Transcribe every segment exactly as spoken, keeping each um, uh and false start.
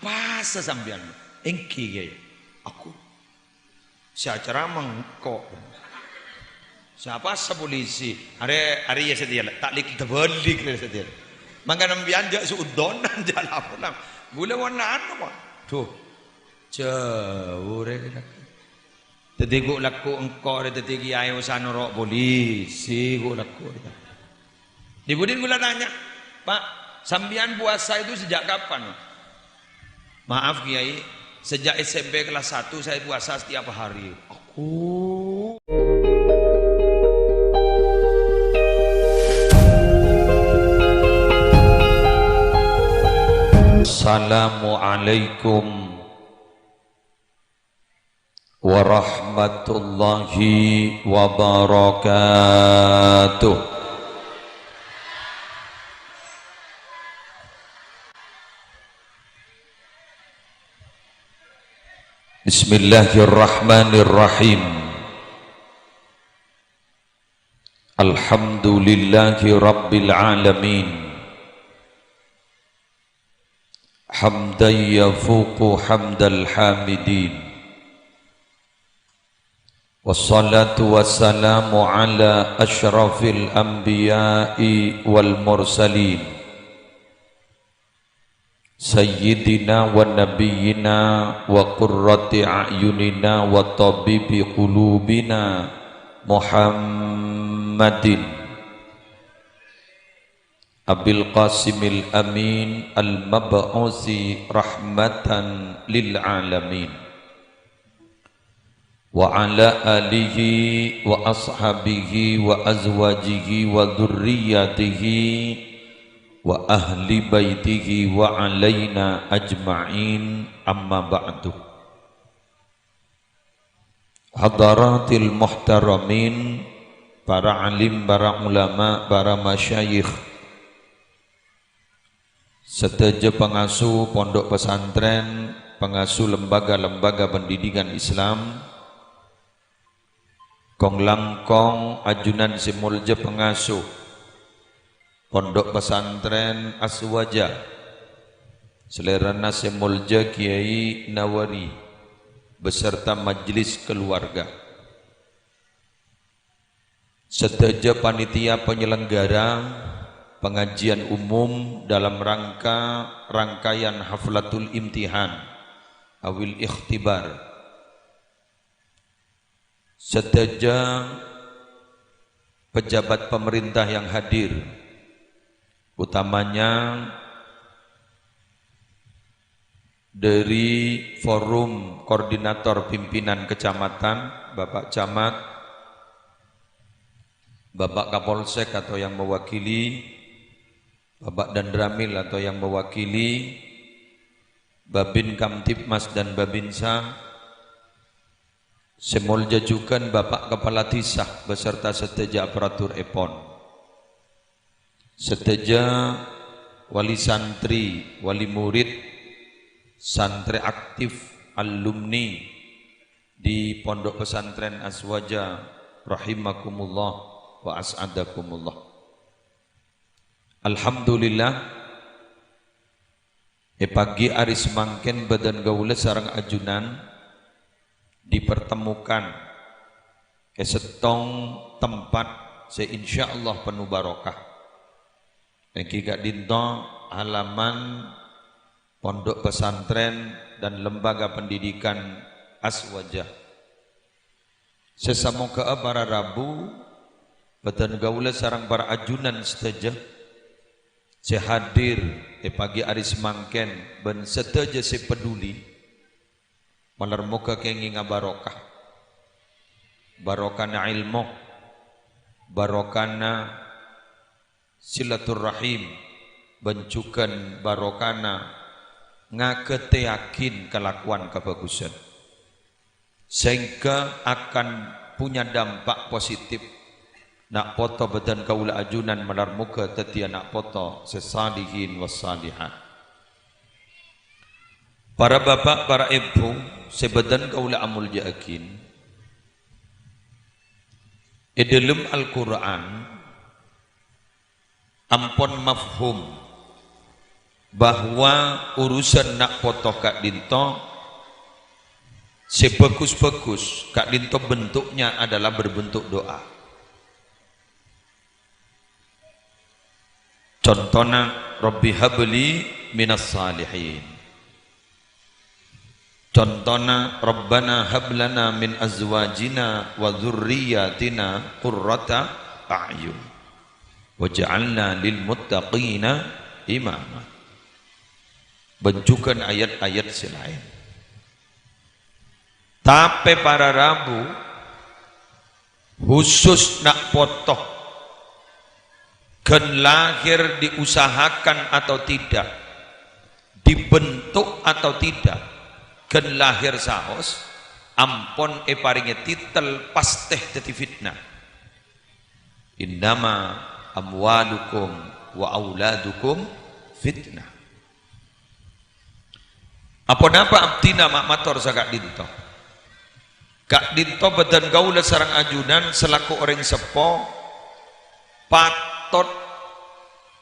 Apowasa sampèyan?" "Èngghi, Kèyaè." "Aku." "Sè acaramah engko'." "Sè apowasa polisi?" "Arè, arè iyâ satèya, ta' lèk tabâlik rè satèya. Mangkana sampèyan jhâ' su'udzon, jhâ' laporan. Ghulâ mon anu, kok." Dhu, jhâu rè. Dhâddhi ghu' lagghu' engko' rè dhâddhi kèyaè osa noro' polisi, ghu' lagghu'. Di budin kaulâ tanya, "Pak, sampèyan puasa itu sejak kapan?" "Maaf, Kiai, sejak S M P kelas satu saya puasa setiap hari." Aku. Assalamualaikum warahmatullahi wabarakatuh. Bismillahirrahmanirrahim. Alhamdulillahi rabbil alamin. Hamdan yafuqu hamdal hamidin. Wassalatu wassalamu ala asyrafil anbiya'i wal mursalin. Sayyidina wa nabiyyina wa qurrati a'yunina wa tabibi qulubina Muhammadin Abil Qasimil Amin al-mab'usi rahmatan lil alamin. Wa ala alihi wa ashabihi wa azwajihi wa dzurriyyatihi wa ahli baitihi wa alaina ajma'in, amma ba'du. Hadaratil muhtaramin, para alim, para ulama, para masyayikh, sadhâjâ pangasuh pondok pesantren, pangasuh lembaga-lembaga pendidikan Islam, kong-langkong ajunan sè molja pangasuh Pondok Pesantren Aswaja, salèrana sè molja Kiai Nawari beserta majelis keluarga. Sadhâjâ panitia penyelenggara pengajian umum dalam rangka rangkaian haflatul imtihan awil ikhtibar. Sadhâjâ pejabat pemerintah yang hadir, utamanya dari Forum Koordinator Pimpinan Kecamatan, Bapak Camat, Bapak Kapolsek atau yang mewakili, Bapak Danramil atau yang mewakili, Babin Kamtibmas dan Babinsa, sè molja jhughân Bapak Kepala Dhisa beserta sadhâjâ aparatur èpon. Sadhâjâ wali santri, wali murid, santri aktif, alumni di Pondok Pesantren Aswaja, rahimakumullah wa as'adakumullah. Alhamdulillah, è pagi arè samangkèn bâdân kaulâ sareng ajunan dipertemukan è sèttong tempat sè insyaallah penuh barokah. Èngghi ka'dinto halaman Pondok Pesantren dan Lembaga Pendidikan Aswaja. Sè samogâ'â para rabu, bâdân kaulâ sareng para ajunan sadhâjâ sè hadir è pagi arè samangkèn bân sadhâjâ sè peduli, malar mogâ kèngènga barokah. Barokana èlmo, barokana silaturrahim, bân jhughân barokana ngaghâtèyaghin kalakowan kabhâghusân, sehingga akan punya dampak positif. Na' poto bâdân kaulâ ajunan malar mogâ dhâddhiyâ na' poto sè salihin was salihat. Para bapa', para èbhu sè bâdân kaulâ amoljâ'âghin, è dhâlem Al-Qur'an ampon mafhum bahwa urusan na' poto ka'dhinto sè bhâghus-bhâghus, ka'dhinto bentuknya adalah berbentuk doa. Contona, "Rabbi habli minas salihin." Contona, "Rabbana hablana min azwajina wa dzurriyyatina qurrata a'yun waj'alna lil muttaqina imama." Bân jhughân ayat-ayat sè laèn. Tapè para rabu, khusus na' poto, ghân lahir diusahakan atau tidak, dibentuk atau tidak, ghân lahir saos, ampon èparèngè titel pastè dhâddhi fitnah. "Innama amwalukum wa auladukum fitnah." Aponapa abdhina ma' mator saka'dhinto? Ka'dhinto bâdân kaulâ sareng ajunan selaku orèng seppo patot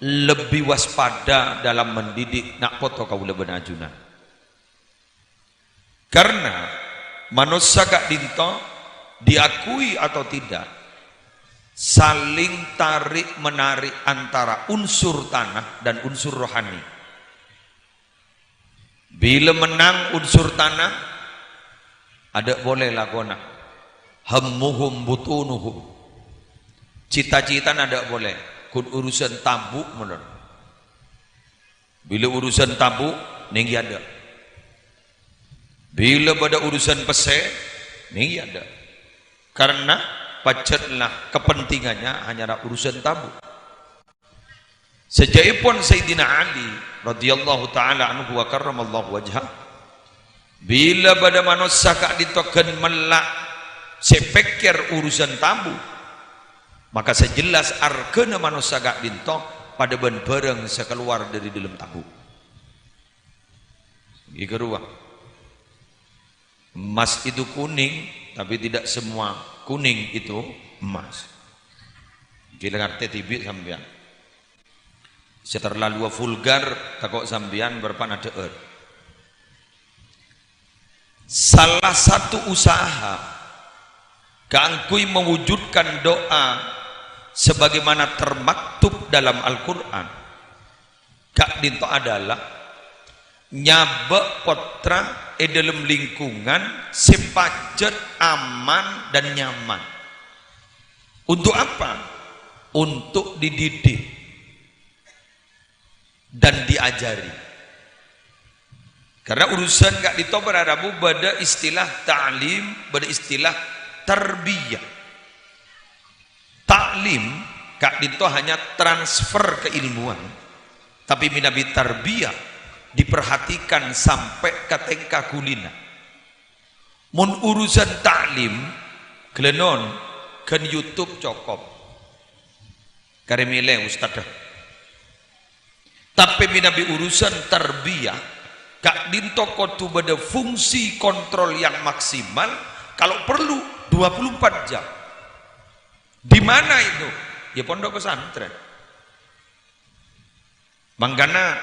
lebbi waspada dalam mendidik na' poto kaulâ bân ajunan. Karena manossa ka'dhinto, diakui atau tidak, saling tarik-menarik antara unsur tanah dan unsur rohani. Bilâ mennang unsur tanah, adâ' polè lakona. Hammuhum butunuhum. Cita-citana adâ' polè. Ghun urusan tabu' malolo. Bilâ urusan tabu', nèngghi adâ'. Bilâ bâdâ urusan pèssè, nèngghi adâ'. Karena pajhât la kepentingannya hanya urusan tabu'. Sajâ'èpon Sayyidina Ali radhiyallahu ta'ala anhu wa karramallahu wajhah, bilâ bâdâ manossa ka'dhinto ghân mella' sè pèkkèr urusan tabu', maka sè jelas arghâna manossa ka'dhinto padâ bân bârâng sè kalowar dâri dâlem tabu'. Ghi' ghâruwa. Emas itu kuning, tapi tidak semua kuning itu emas. Ghi' la ngartè dhibi' sampèyan. Sè terlalu vulgar, tako' sampèyan bârâmpan adhâ'âr. Salah satu usaha kaangghuy mewujudkan doa sebagaimana termaktub dalam Al-Qur'an, ka'dhinto adalah nyabâ' pottra è dâlem lingkungan sè pajhât aman dan nyaman. Untuk apa? Untuk dididik dan diajari. Karena urusan ka'dhinto para rabu bâdâ istilah ta'lim, bâdâ istilah tarbiyah. Ta'lim ka'dhinto hanya transfer keilmuan, tapi manabi tarbiyah diperhatikan sampè' ka tèngka ghulina. Mon urusan ta'lim, ghellâ' non, ghân YouTube cokop. Karè mèlè ustadda. Tapè manabi urusan tarbiyah, ka'dhinto kodhu bâdâ fungsi kontrol yang maksimal, kalau perlu dua puluh empat jam. Di mana itu? Ya, pondok pesantren. Mangkana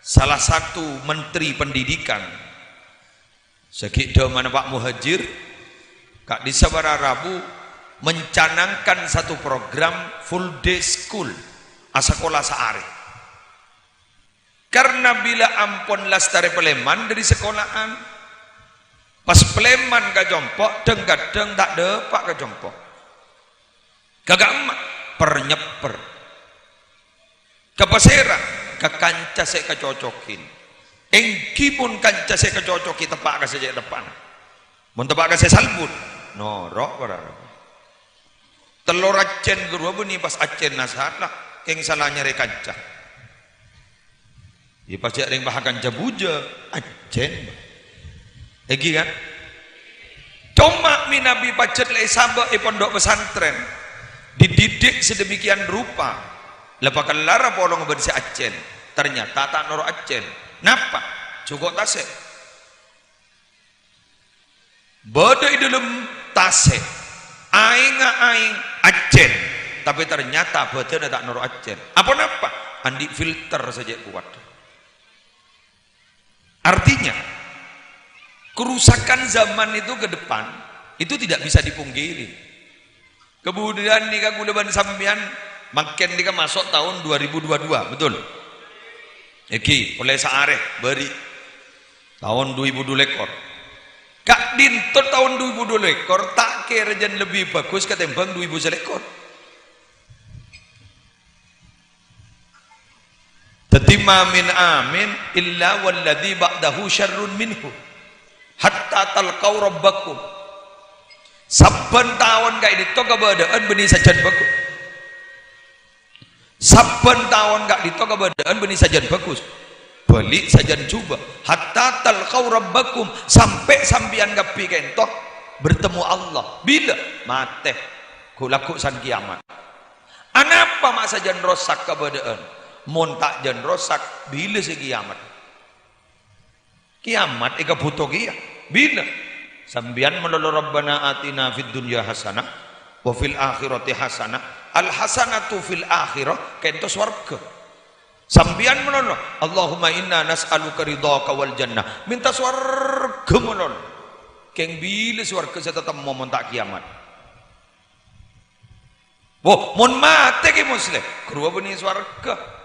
salah satu menteri pendidikan, sè ghi' dhâmana Pak Muhajir, ka'dhissa' para rabu mencanangkan satu program full day school, asakola saarè. Karna bilâ ampon lastarè palèman dâri sakola'an, pas palèman ka compo', dhâng-kadhâng ta' dâpa' ka compo'. Ka ka'emma, per-nyepper. Ka pasèra, ka kanca sè èkacocokin. Èngghi mon kanca sè èkacocoki teppa' ka sè cè' teppa'na. Mon teppa' ka sè salbut, noro' para rabu. Tello' accèn ghâruwa bânnè pas accènna sala, kèng sala nyarè kanca. Yâ, pas jhâ' rèng paha kanca bujâ, accèn. Èngghi, kan? Coma manabi pajhât la èsabâ' è pondok pesantren, dididik sedemikian rupa, la pakellara polong bân sè accèn, ternyata ta' noro' accèn. Napa? Jhuko' tasè'. Bâdâ è dâlem tasè', aèngnga aèng accèn, tapè ternyata bâdâna ta' noro' accèn. Aponapa? Andi' filter sè cè' kowat. Artinya, kerusakan zaman itu ke depan, itu tidak bisa dipungkiri. Kemudian nèka kaulâ bân sampèyan mangkèn nèka maso' taon dua ribu dua dua, betul? Èngghi, ollè saarè bâri' taon dua èbu dua lèkor. Ka'dinto taon dua èbu dua lèkor ta' kèra jân lebbi bhâghus katèmbhâng dua èbu salèkor. Dhâddhi, "Ma min amin illa walladzi ba'dahu syarrun minhu, hatta talqau rabbakum." Sabbhân taon ka'dinto kabâdâ'ân bânnè sajân bhâghus. Sabbhân taon ka'dinto kabâdâ'ân bânnè sajân bhâghus. Bâli' sajân jhubâ'. "Hatta talqau rabbakum," sampè' sampèyan kabbhi ka'dinto bertemu Allah. Bilâ? Matè. Ghu'-lagghu' san kiyamat. Anapa ma' sajân rosak kabâdâ'ân? Mon ta' jân rosak, bilâ sè kiyamat? Kiyamat èkabhuto kèya. Bilâ? Sampèyan malolo, "Rabbana atina fid dunya hasanah wa fil akhirati hasanah." Al hasanatu fil akhirah, ka'dinto sowarghâ. Sampèyan malolo, "Allahumma inna nas'aluka ridhaka wal jannah." Mènta sowarghâ malolo. Kèng bilâ sowarghâ sè tatemmo mon ta' kiyamat? Wah, mon matè Kè Musleh, ghâruwa bânnè sowarghâ.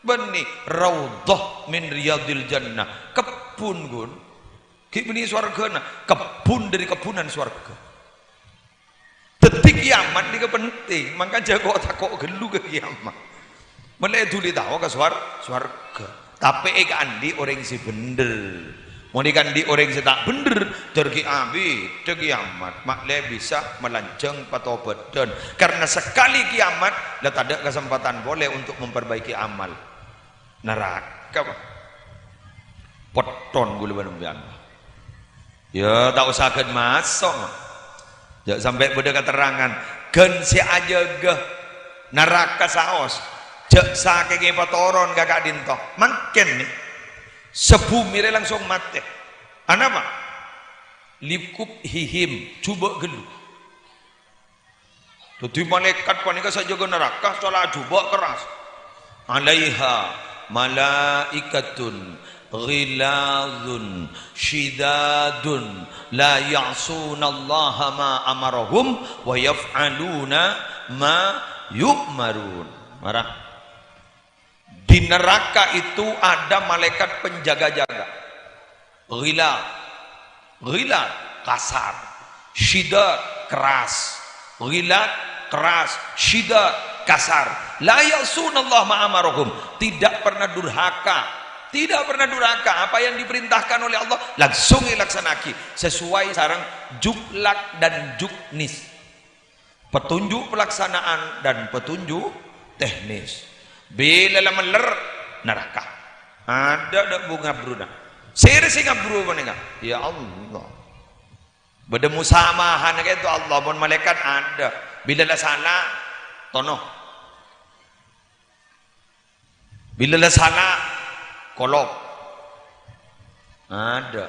Bânnè raudhah min riyadil jannah. Kebbhun, ghun. Ghi' bânnè sowarghâna, kebbhun dhâri kebbhunan sowarghâ. Dhâddhi kiyamat nèka penting, mangkana jhâ' ko'-tako' ghâllu ka kiyamat. Mèlè dhuli tao ka sowar-, sowarghâ. Tapè èkaandi' orèng sè bhendher. Mon èkaandi' orèng sè ta' bhendher, dhâr ghi' abidhâ kiyamat, ma' lè bisa malanjhâng patobâdhân. Karena sakalè kiyamat, la tadâ' kasempadhân polè untuk memperbaiki amal. Naraka, Pak. Petton ghulâ bân sampèyan. Ya, ta' osa ghân maso'. Jhâ' sampè' bâdâ katerrangan. Ghân sè ajâgâ naraka saos. Jhâ' sakèngè patoron ka ka'dinto. Mangkèn, nè. Sabhumè rè langsung matè. Anapa? Likubhihim, jhubâ' ghâllu. Dhâddhi, malaèkat panèka sè ajâgâ naraka, sala jhubâ' kerras. "Alaiha malaikatun ghilazun syidadun la ya'sunallaha ma amarahum wa yaf'aluna ma yu'marun." Mara. Di neraka itu ada malaikat penjaga-jaga. Ghilaz. Ghilaz, kasar. Syidad, keras. Ghilaz, keras. Syidad, kasar. La ya'sunallaha ma amarahum. Tidak pernah durhaka. Tidak pernah durhaka. Apa yang diperintahkan oleh Allah, langsung èlaksana'aghi. Sesuai sareng juklak dan juknis. Petunjuk pelaksanaan dan petunjuk teknis. Bilâ la mellèr, naraka. Adâ' dâ' bu ngabruna. Sèra sè ngabru panèka? Ya Allah. Bâdâ musamahana kèto Allah, mon malaèkat adâ'. Bilâ la sala, tono. Bilâ la sala, kolop. Adâ'.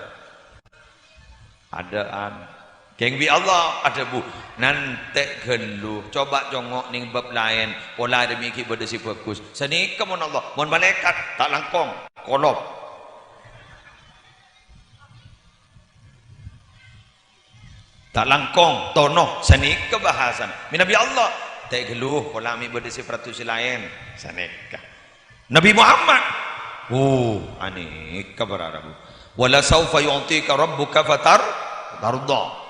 Adâ'ân. Kèng bi' Allah adhâbu, "Nantè' ghâllu, coba congo' neng bab laèn, pola dâ' mè' ghi' bâdâ sè bhâghus." Sanèka mon Allah, mon malaèkat, ta' langkong, kolop. Ta' langkong, tono, sanèka bhâsana. Mènabi Allah, "Tè' ghâllu, pola mè' bâdâ sè paraddus sè laèn." Sanèka. Nabi Muhammad, oh, anèka pararabu. "Wala saufa yu'tika rabbuka fatar-, tarda."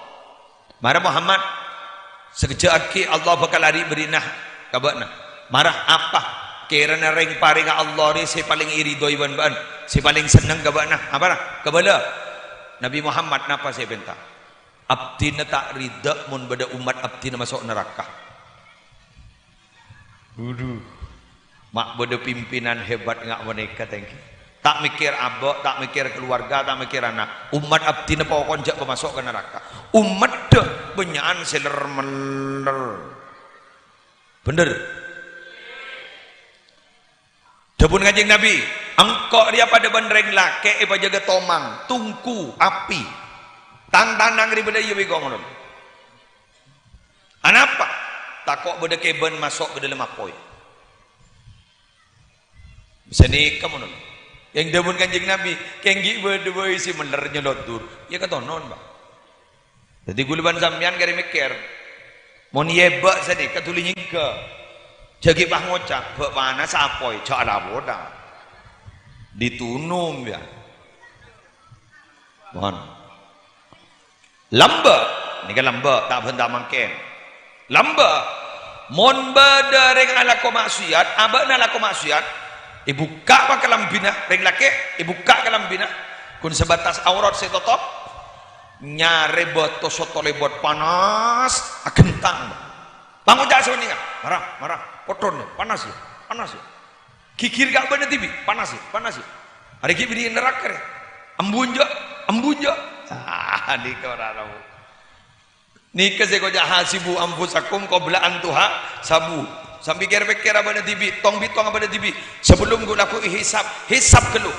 Mara Muhammad, sakejjhâ' aghi' Allah bhâkal arè' bârri'na ka bâ'na. Mara apa? Kèrana rèng-parèngnga Allah rè sè palèng èridhoi bân bâ'na, sè palèng senneng ka bâ'na. Apa ra? Kabâlâ. Nabi Muhammad napa sè èpènta? Abdhina ta' ridha mon bâdâ ommat abdhina maso' naraka. Waduh. Ma' bâdâ pimpinan hebat nga' panèka, tèngghi. Ta' mèkkèr abâ', ta' mèkkèr kaluwarga, ta' mèkkèr ana'. Ommat abdhina pokon jhâ' pamaso' ka naraka. Ommaddhâ bânnya'an sè ler-meller. Bhender? Dhâbuna Kanjeng Nabi, "Engko' rèya padâ bân rèng lakè' èpajâgâ tomang, tongku, api. Tang-tanang rè bâdâ iyâ bi' engko' ngono." Anapa? Tako' bâdâ kèbân maso' ka dâlem apoy. Sanèka mon. Kèng dhâbuna Kanjeng Nabi, "Kèng ghi' bâdâ bhâi sè mèller nyoloddur." Iyâ katonon, Pak. Dhâddhi ghulâ bân sampèyan karè mèkkèr, mon èbâ' sanèka dhuli nyèngghâ. Jhâ' ghi' pas ngoca', "Bâ' panas apoy, jhâ' alapora." Ditunum, yâ. Mon. Lambâ', nèka lambâ', ta' bhânta mangkèn. Lambâ', mon bâdâ rèng alako ma'siyat, abâ'na alako ma'siyat, èbukka' kalambhina, rèng lakè' èbukka' kalambhina, ghun sebatas aurat sè totop, nyarè bâto sotto lèbât panas, aghentang. Pangoca' sè onènga, "Mara, mara, potton, panas, yâ, panas, yâ." Ghighir ka abâ'na dhibi', "Panas, yâ, panas, yâ." Arè ghi' binè' naraka, rè. "Embu enjâ', embu enjâ'." Ah, nèka ora tao. Nèka sè èkoca', "Hasibu anfusakum qabla an tuhasabu." Sampè' kèr-pèkkèr abâ'na dhibi', tong-bitong abâ'na dhibi'. Sabellunna ghu' lagghu' èhisab, hisab ghâllu.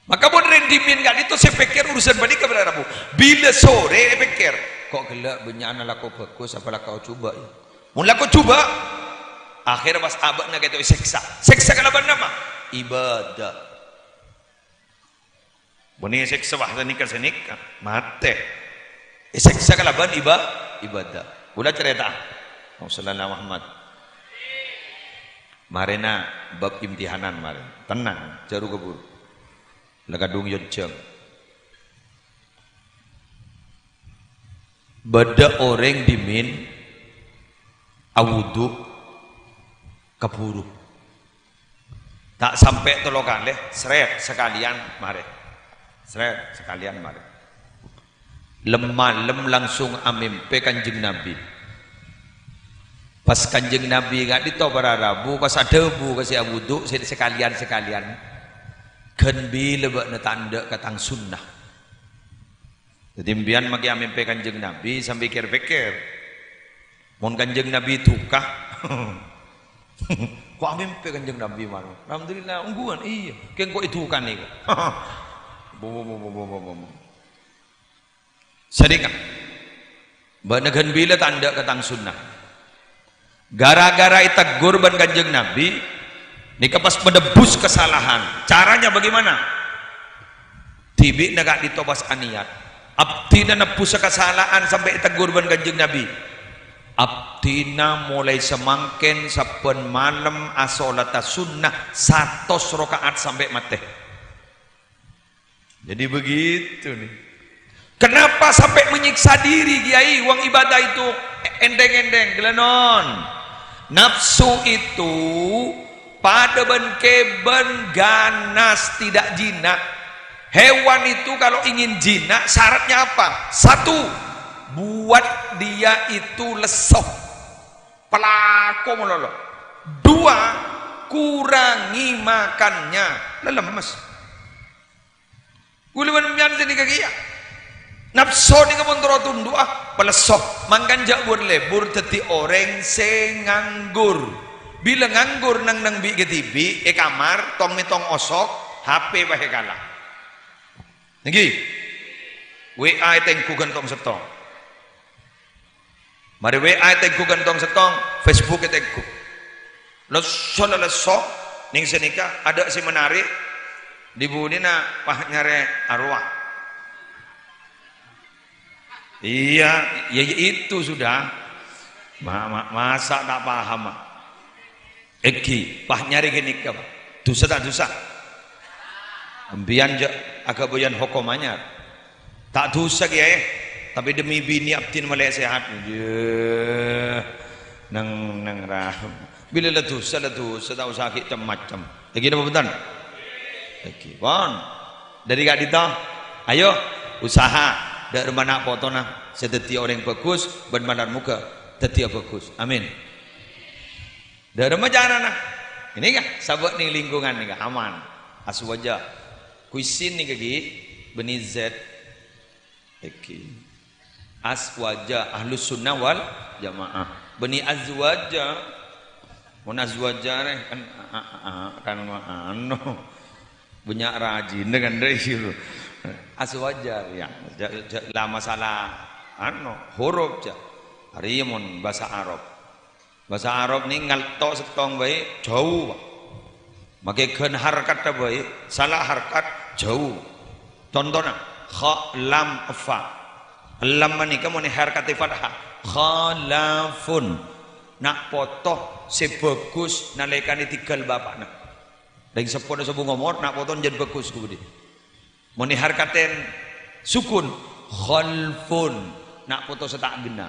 Maka mon rèng dhimèn ka'dinto sè pèkkèr urusan panèka, para rabu. Bilâ sorè èpèkkèr, "Ko' ghellâ' bânnya'na lako bhâghus, apa lako jhubâ', yâ?" Mon lako jhubâ', akhèrra pas abâ'na kèto èsèksa. Sèksa kalabân napa? Ibâdâ. Bânnè sèksa, wah, sanèka-sanèka, matè. Èsèksa kalabân iba-, ibâdâ. Kaulâ carèta'a. Allahumma shalli ala Muhammad. Marèna bab imtihanan marèna. Tenang, jhâ' ru-kaburu. La kadhung yonjhâng. Bâdâ orèng dhimèn awudu kabhuru. Ta' sampè' tello kalè, srèt, sakalèyan marè. Srèt, sakalèyan marè. Lem-malem langsung amèmpè Kanjeng Nabi. Pas Kanjeng Nabi ka'dinto para rabu, pas adhâbu ka sè awudu, sè sakalèyan-sakalèyan, "Ghân bilâ bâ'na ta' endâ' ka tang sunnah?" Dhâddhi, empèyan makè amèmpè Kanjeng Nabi, sampè' kèr-pèkkèr. Mon Kanjeng Nabi duka, ko' amèmpè Kanjeng Nabi, mano? Alhamdulillah, ongghuwân, iyâ. Kèng ko' èdukane, ko'. Bo, bo, bo. Sanèka, bâ'na ghân bilâ ta' endâ' ka tang sunnah. Gara-gara ètegghur bân Kanjeng Nabi, nèka pas menebus kesalahan. Caranya bagaimana? Dhibi'na ka'dinto pas anèyat, "Abdhina nebbusa kasala'an sampè' ètegghur bân Kanjeng Nabi. Abdhina molaè samangkèn sabbhân malem asolata sunnah satos raka'at sampè' matè." Jadi begitu nih. Kenapa sampai menyiksa diri, Kiai? Wong ibadah itu enteng-enteng, ghellâ' non. Nafsu itu padâ bân kèbân, ganas, tidak jinak. Hewan itu kalau ingin jinak, syaratnya apa? Satu, buat dia itu lesso. Palako malolo. Dua, kurangi makannya. La lemes. Ghulâ bân sampèyan sanèka kèya. Nafsu nèka mon terro tundhu'â, palesso. Mangkana jhâ' bur-lebur dhâddhi orèng sè nganggur. Bilâ nganggur neng-neng bi' kadhibi' è kamar, tong-mettong osok, H P bhâi kala. Èngghi. W A ètengghu ghân tong-settong. Marè W A ètengghu ghân tong-settong, Facebook ètengghu. Lesso la lesso, neng sanèka adâ' sè menarik, dhi-budhina pas nyarè arowa. Iya, ya, ya itu sudah. Ma-, ma-, masa ta' paham, ah? Èngghi, pas nyarè ghânèka, Pak. Dhusa ta' dhusa? Empèyan jhâ' aghâbâyân hokom anyar. Ta' dhusa, Kèyaè, tapè dhemmi binè abdhina malè sehat. Yeh, neng, neng ra. Bilâ la dhusa, la dhusa, ta' osa ghi' cem-macem. Èngghi napa bhunten? Èngghi, pon. Dhâri ka'dinto, ayo, usaha. Dhâ' remma na' potona sè dhâddhi orèng bhâghus, bân malar moghâ dhâddhiyâ bhâghus. Amin. Dhâ' remma carana? Ghânèka, sabâ' neng lingkungan nèka aman. Azwaja. Kuisin nèka ghi, bânnè Z. Èngghi. Azwaja, Ahlus Sunnah wal Jamaah. Bânnè azwaja. Mon azwaja rè kan, a-, a-, a-, kan anu. Bânnya' rajina kan rè. Azwaja, ya. Jhâ', jhâ', la masalah anu, huruf jhâ'. Arèya mon bhâsa Arab. Bhâsa Arab nè ngalto settong bhâi jhâu, Pak. Makè ghân harkat bhâi, sala harkat jhâu. Contona, kha, lam, fa. Lam panèka mon èharkatè fathah, khalafun. Na' poto sè bhâghus nalèkanè tèngghâl bapa'na. Rèng seppona sobung omor, na' poto jhân bhâghus ghâbây. Mon èharkatè sukun, khalfun, na' poto sè ta' ghenna.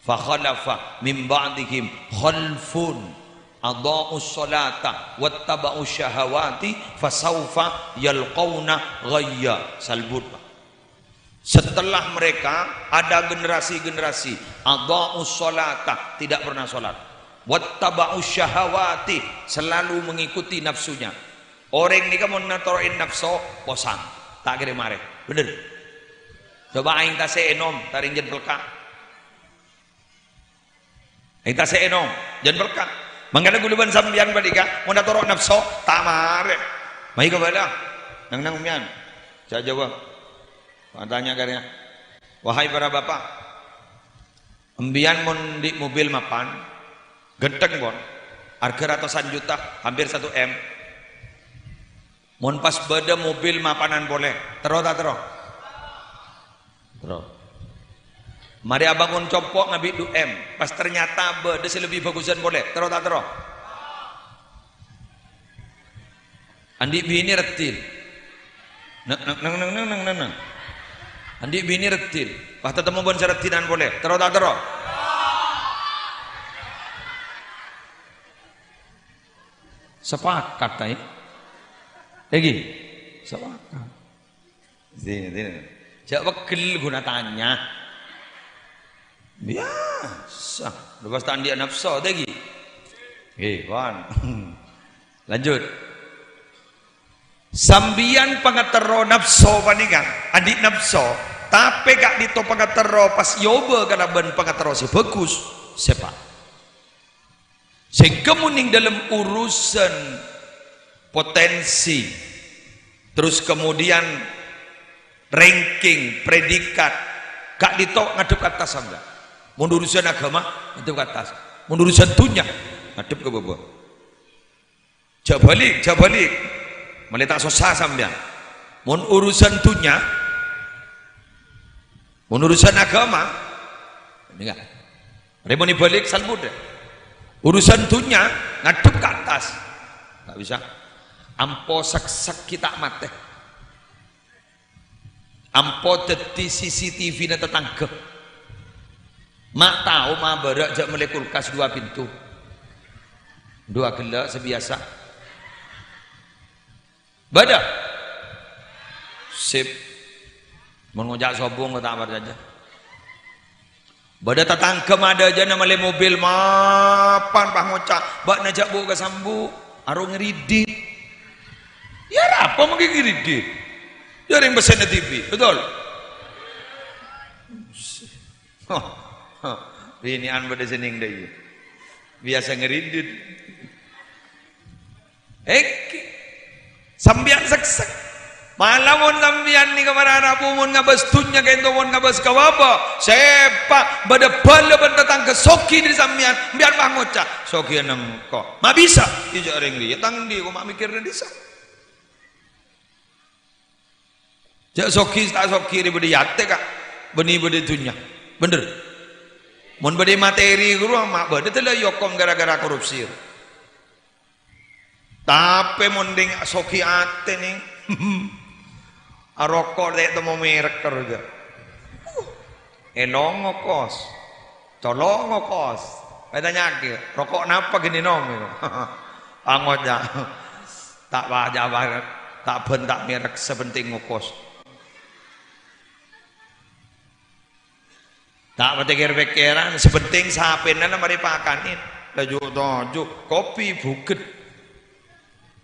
Fa khalafa min ba'dihim khalfun adha'us sholata wattaba'us syahawati fasaufa yalqauna ghayya. Salbut, Pak. Setelah mereka ada generasi-generasi adha'us sholata, tidak pernah sholat, wattaba'us syahawati, selalu mengikuti nafsunya. Orèng nèka mon natoro'è nafso, posang. Ta' kèra marè. Bhender. Coba aèng tasè' ènom, ta' rèng jhân pelka'. Aèng tasè' ènom, jhân pelka'. Mangkana ghulâ bân sampèyan panèka, mon atoro' nafso, ta' marè. Mayu kabâlâ. Neng-neng mèyan. Jhâ' jhâwâ. Tanya karya. Wahai para bapak, Embiyan mon andi' mobil mapan, ghântheng, pon. Arghâ ratosan juta, hampir satu M. Mon pas bâdâ mobil mapanan polè, terro ta' terro? Terro. Marè abângon compo' ngabi' du M, pas ternyata bâdâ sè lebbi bhâghusân polè, terro ta' terro? Andi' binè raddhin. Neng, neng, neng. Andi' binè raddhin. Pas tatemmo bân sè raddhinan polè. Terro ta' terro? Sepakat, ta', è? Èngghi? Sepakat. Sini, sini. Jhâ' pegghel ghuna tanya. Biyasa. Lho, pas ta' andi'â nafso, ta' èngghi? Ngghi, pon. Lanjut. Sampèyan pangaterro nafso panèka, andi' nafso, tapè ka'dinto pangaterro pas èobâ kalabân pangaterro sè bhâghus, sèpa'. Sèngghâ mon neng dâlem urusan potensi, terus kemudian ranking, predikat, ka'dinto ngadhep ka attas sampèyan. Mon urusan aghâma, ngadhep ka attas. Mon urusan dhunnya, ngadhep ka bâbâ. Jhâ' bâli', jhâ' bâli'. Malè ta' sossa sampèyan. Mon urusan dhunnya, mon urusan aghâma, nèka. Rè mon èbâli' salbut, yâ. Urusan dhunnya ngadhep ka attas. Ta' bisa. Ampo sak-sak ghi' ta' matè. Ampo dhâddhi C C T V-na tatangghâ. Ma' tao ma' bârâ' jhâ' mellè kulkas dua pintu. Dua ghellâ' sè biyasa. Bâdâ? Sip. Mon ngoca' sobung kok ta' parcajâ. Bâdâ tatangghâ madâjâna mellè mobil mapan, pas ngoca', "Bâ'na jhâ' bu' ka sambu', aro ngridit." Yâ, arapa mangkèn ngridit? Yâ, rèng pèssèna T V, betul? Binè'an bâdâ sè nèng dâ' iyâ. Biyasa ngridit. Èngghi. Sampèyan seksek. Mala mon sampèyan nèka mara rabu mon ngabâs dhunnya ka'dinto mon ngabâs ka bâbâ. Sèpa' bâdâ bhâlâ bân tatangghâ soghi dâri sampèyan, sampèyan pas ngoca', "Soghi nengko." Ma' bisa. Iyâ jhâ' rèng rèya tang andi' kok ma' mèkkèrra dhisa. Jhâ' soghi ta' soghi rè bâdâ è atè, Ka'. Bânnè bâdâ è dhunnya. Bhender. Mon bâdâ materi ghuru ma' bâdâ tella' èokom gara-gara korupsi. Tapè mon ding soghi atè, nèng. Aroko' ta' temmo merek terro jhâ'. Elongo kos. Colongo kos. Ètanya'aghi, "Roko' napa ghi' nènom?" Angoca'. Ta' pa-, ta' pa-, ta' bân ta' merek, sè pentèng ngokos. Ta' patèkèr-pèkkèran, sè pentèng sapèna la marè pakanè. Laju toju', kopi bhughât.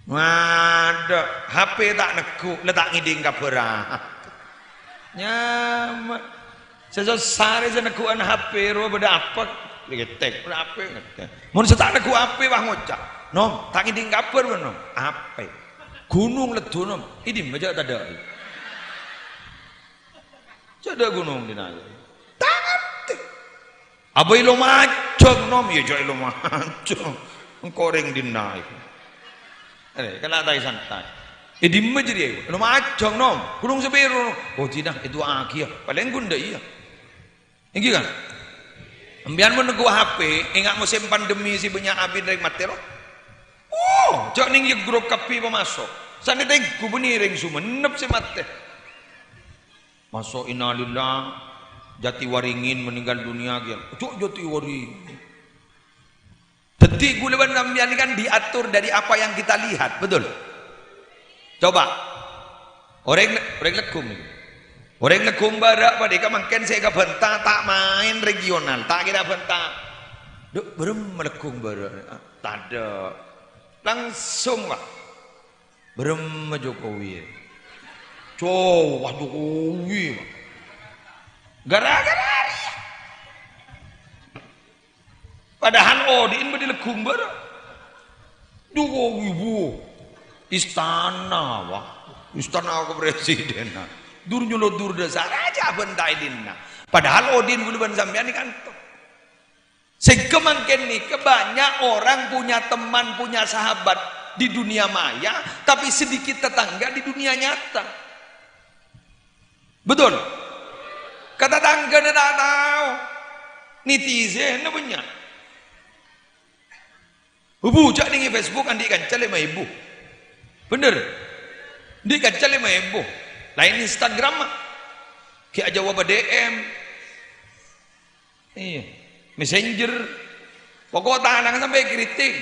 Ngadâ', H P ta' neggu', la ta' ngèdhing kabhârrâ. Nyama. Sè sossa rè sè negghu'ân H P rowa bâdâ apa? Ngetek, bâdâ apa ngetek? Mon sè ta' negghu' H P wah ngoca', "Nom, ta' ngèdhing kabhâr, Nom." Apa? Ghunong leddhu, Nom. È dimma jhâ' tadâ'? Jhâ' tadâ' ghunong dinna'. Ta' ngartè. Abâ' è Lumajang, Nom? Iyâ, jhâ' è Lumajang. Engko' rèng dinna'. Eh, kala taè santai. È dimma jârèya? Lo majâng, Nom. Ghulung sapèra, Nom. Oh, dinah, èdu'aaghiyâ. Palèng ghun dâ' iyâ. Èngghi, kan? Sampèyan mon neggu' H P, enga' mosèm pandemi sè bânnya' abit rèng matè, lo. Oh, jâ' nèng yeggrok kabbhi pamaso'. Sanè tengghu bânnè rèng Sumenep sè matè. Maso' innalillah, Jatiwaringin meninggal dunia, ghi. Jâ' Jatiwaringin. Dhâddhi, ghulâ bân sampèyan ini kan diatur dari apa yang kita lihat, betul? Coba. Orèng, orèng Leggung ini. Orèng Leggung bârâ' panèka mangkèn sè èkabânta ta' maèn regional, ta' kèra bânta. Dhu, bârâmma Leggung bârâ'? Tadâ'. Langsung, Pak. Bârâmma Jokowi, ya? Cowah Jokowi, Pak. Gara-gara arèya. Padahal odi'na bâdâ Leggung bârâ'. Jokowi, bu. Istana, Pak. Istana kepresidenan. Dur nyolot dur dâsar jâ' bântaè dinna'. Padahal odi'na ghulâ bân sampèyan è kanto. Sehingga mangkèn nèka banyak orang punya teman, punya sahabat di dunia maya, tapi sedikit tetangga di dunia nyata. Betul? Ka tatangghâna ta' tao. Netizenna bânnya'. Bhu, jâ' nèng è Facebook andi' kanca lèma èbu. Bhender? Andi' kanca lèma èbu. Laèn Instagram, ma'. Ghi' ajâwâbhâ D M. Iyâ. Messenger. Pokok tanang sampè' kritik.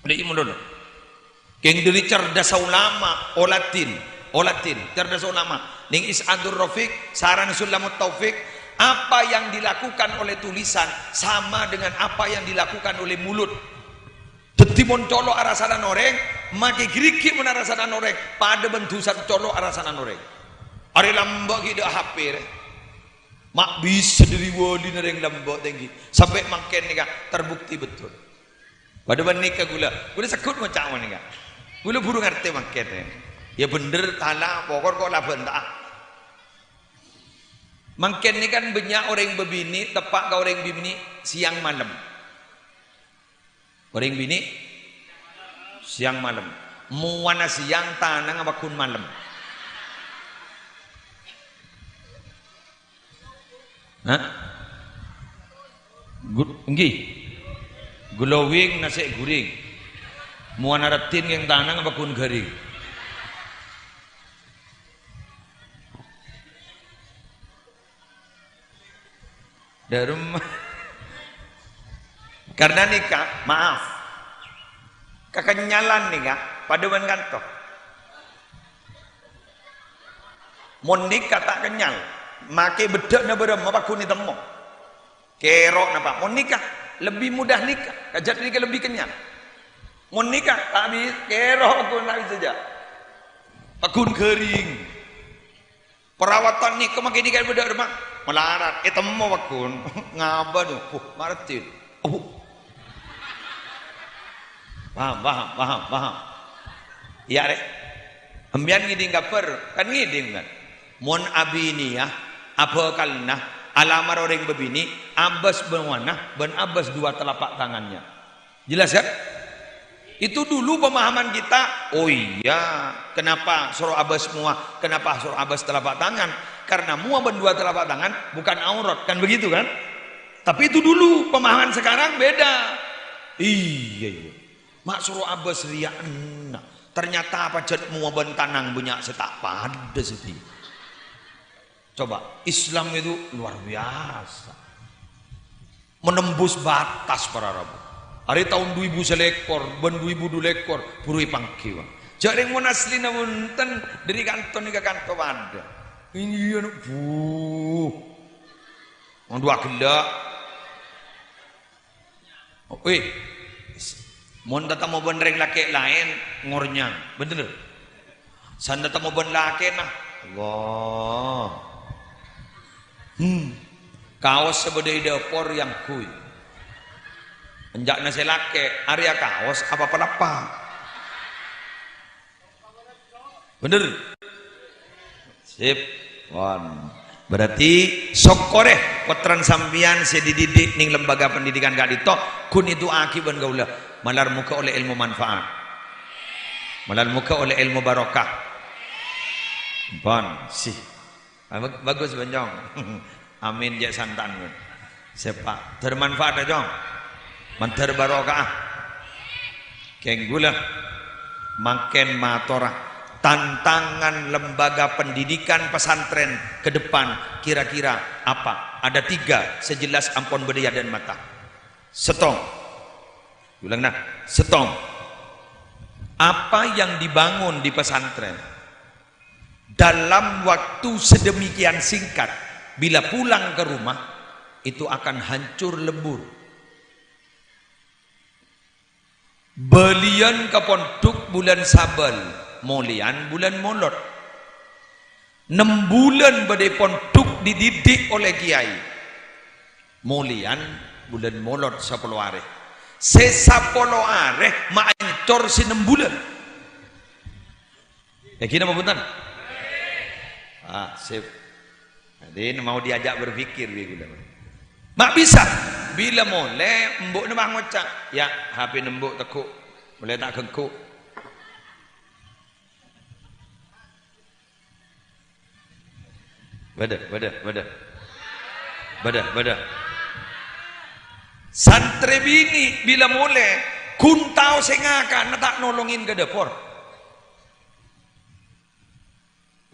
Andi' mon dulu. Kèng dâri Cerdassaulama, Oladin, Oladin, Cerdassaulama. Nèng Is'adur Rafiq, sareng Sulamut Taufik, apa yang dilakukan oleh tulisan sama dengan apa yang dilakukan oleh mulut. Dhâddhi mon colo' arasanan orèng, makè ghârighi' mon arasanan orèng, padâ bân dhusana colo' arasanan orèng. Arè lambâ' ghi' dâ' H P rè. Ma' bisa dâri wâlina rèng lambâ' tèngghi. Sampè' mangkèn nèka terbukti betul. Padâ bân nèka ghulâ, ghulâ segghut ngoca' panèka. Ghulâ buru ngartè mangkèn, rè. Iyâ bhender, tala, pokok kok la bânta'a. Mangkèn nèka kan bânnya' orèng bâbinè' teppa' ka orèng bâbinè' sèyang malem. Orèng binè' sèyang malem. Mowana sèyang, tanangnga paggun malem. Hah? Gu-, èngghi. Glowing nasè' ghuring. Mowana raddhin kèng tanangnga paggun ghâring. Dârem. Karena nèka, maaf. Kakenyalan nèka, padâ bân kanto. Mon nèka ta' kennyal, makè beddhâ'na bârâmma paggun ètemmo. Kèro' napa? Mon nèka, lebbi mudah nèka. Kajhât nèka lebbi kennyal. Mon nèka, ta' bi-, kèro' paggun ta' bisa jâ'. Paggun ghâring. Perawatan nèka makè nèka bâdâ rèma malarat, ètemmo paggun. Ngabâ, duh, huh, maraddhin. Oh. Paham, paham, paham, paham. Iyâ, rè. Sampèyan ngèdhing kabhâr, kan ngèdhing, kan? Mon abinèya, abhâkalna, alamar orèng bâbinè', abâs mowana, bân abâs dua telapak tangannya. Jelas, kan? Itu dulu pemahaman kita. Oh iya, kenapa soro abâs mowa? Kenapa soro abâs telapak tangan? Karena mowa bân dua telapak tangan bukan aurat, kan begitu, kan? Tapi itu dulu, pemahaman sekarang beda. Iyâ, iyâ. Ma' soro abâs rèya enna'. Ternyata pajhât mowa bân tanang bânnya' sè ta' padâ sè dhiyâ. Coba, Islam itu luar biasa. Menembus batas para rabu. Arè taon du èbu salèkor bân du èbu du lèkor, buru èpangghi, Bang. Jhâ' rèng mon aslina bhunten, dâri kanto nèka kanto padâ. Iyâ, no, bu. Mon dua ghellâ'. Wih, mon tatemmo bân rèng lakè' laèn, ngornyang. Bhender? San tatemmo bân lakèna, Allah. Hmm. Kaos sè bâdâ è dâpor èangghuy. Enjâ'na sè lakè', arèya kaos apa palappa? Bhender? Sip. Pon. Berarti sokkorè pottrana sampèyan sè dididik nèng lembaga pendidikan ka'dinto, ghun èdu'aaghi bân kaulâ. Malar moghâ ollè èlmo manfaat. Malar moghâ ollè èlmo barokah. Pon, sih. Ah, bag-, bagus, Bonjong. Amin, jhâ' santan, Bun. Sèpa'. Dhâr manfaat, yâ, Jong. Mandhâr barokah. Kèng ghulâ mangkèn matora tantangan lembaga pendidikan pesantren ke depan kira-kira apa? Ada tiga, sè jelas ampon bâdâ è adâ'na mata. Sèttong. Ulang, nah, sèttong. Apa yang dibangun di pesantren dalam waktu sedemikian singkat, bila pulang ke rumah, itu akan hancur lebur. Bâliyân ka pondhuk bulân Sabâl, molèyan bulân Molot. Nem bulân bâdâ è pondhuk dididik oleh kiai. Molèyan bulân Molot sapolo arè. Sè sapolo arè maancor sè nem bulân. Èngghi napa bhunten? Ah, sip. Jadi mau diajak berpikir bi' ghulâ. Ma' bisa. Bilâ molè, embu'na pas ngoca', "Ya, H P-na embu' teggu'. Molè ta' ghengghu'." Bâdâ, bâdâ, bâdâ. Bâdâ, bâdâ. Santrè binè' bilâ molè, ghun tao sè ngakana ta' nolongè ka dâpor.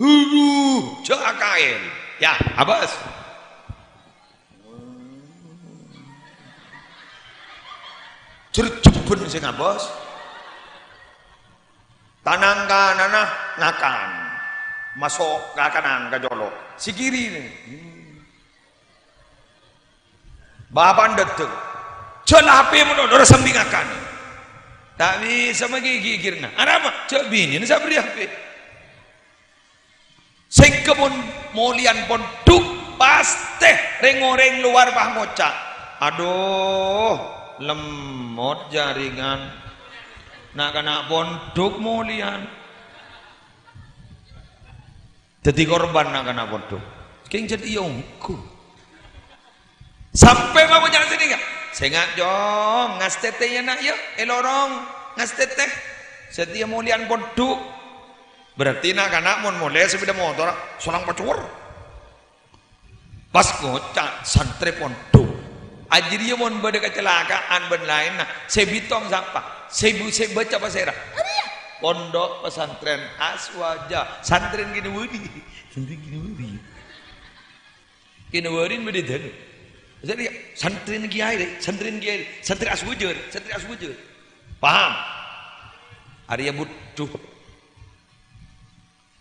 Huru, jhâ' akaèl. Ya, abâs. Jhâr jhebbhân sè ngabâs. Tanang kananna ngakan. Maso' kakanan ka colo'. Sè kiri nè. Bapa'na dâteng. Jhâ' la H P-na mon ora sambi ngakan. Ta' bisa magigigirna. Arapa? Jhâ' binèna sè aberri' H P. Sèngghâ mon molèyan pondhuk, pastè rèng-orèng lowar pas ngoca', "Adhu, lemmot jaringan. Na'-kana' pondhuk molèyan." Dhâddhi korban na'-kana' pondhuk. Kèng jhât iyâ ongghu. Sampè' mawon nyang sènèngnga. Sènga', Jong, ngastètè yâ, Na', yâ, è lorong, ngastètè. Satèya molèyan pondhuk. Berarti na'-kana' mon molè sepeda motor, solang pacuwèr. Pas ngoca' santrè pondhuk. Ajâriyâ mon bâdâ kacelakaan bân laènna, sè bitong sapa? Sè bu-, sè baca pasèra? Arèya. Pondhuk Pesantren Aswaja. Santrèna kènè bâdhi. Santrèna kènè bâdhi. Kènè bâdhi bâdâ dâlem. Jadi, santrèna kiai, rè, santrèna kiai, rè, santrè Aswaja, rè, santrè Aswaja. Paham? Arèya budhu.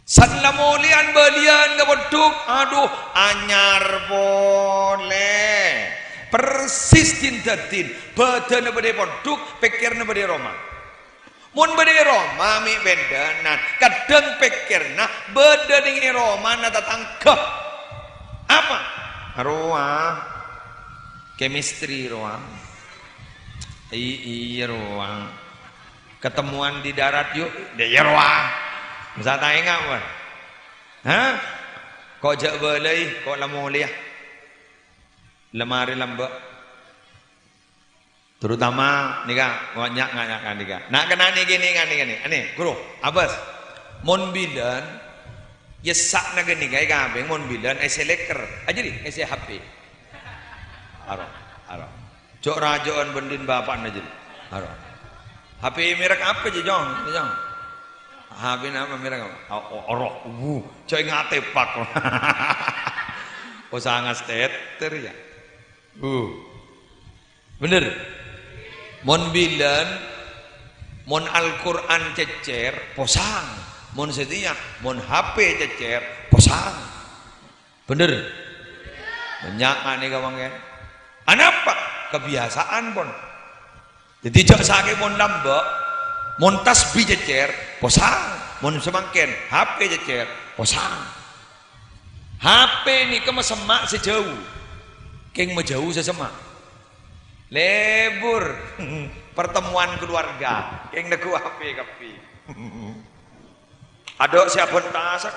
San la molèyan bâliyân ka pondhuk, adhu, anyar polè. Persis din-dâdin, bâdânna bâdâ è pondhuk, pèkkèrra bâdâ è roma. Mon bâdâ è roma mè' bendhânan, kadhâng pèkkèrra bâdâ neng è romana tatangghâ. Apa? Rowa. Chemistry rowa. I-, iyâ rowa. Ketemuan di darat yuk, dâ' iyâ rowa. Masa ta' enga', wah. Hah? Ko' jhâ' bâlâi, ko' la molèya. Lemari lambâ'. Terutama nèka, bânnya' nga-, nga-, nèka. Na'-kana' nèka, nèka, nèka, nèka. Anè, ghuru, abâs. Mon bilân, yessa'na ghânèka è kapèng, mon bilân, èssè lèker. Ajâriyâ, èssè H P. Aro, aro. Jhâ' rajâ'ân bân din bapa'na jâriyâ. Aro. H P merek apa jâ, Jong? Jong. H P napa merek apa? O-, o-, oro. Wuh, jhâ' ènga' tèpak. Osa ngastètèr, yâ. Wuh. Bhender? Mon bilân, mon Al-Qur'an cècèr, posang. Mon satèya, mon H P cècèr, posang. Bhender? Bânnya' anèka mangkèn. Anapa? Kebiasaan, pon. Dhâddhi jhâ' sakèng mon lambâ', mon tasbih cècèr, posang. Mon samangkèn, H P cècèr, posang. H P nèka masemma' sè jhâu. Kèng majhâu sè semma'. Lebur. Pertemuan keluarga. Kèng neggu' H P kabbhi. Adhu sè abhântasa.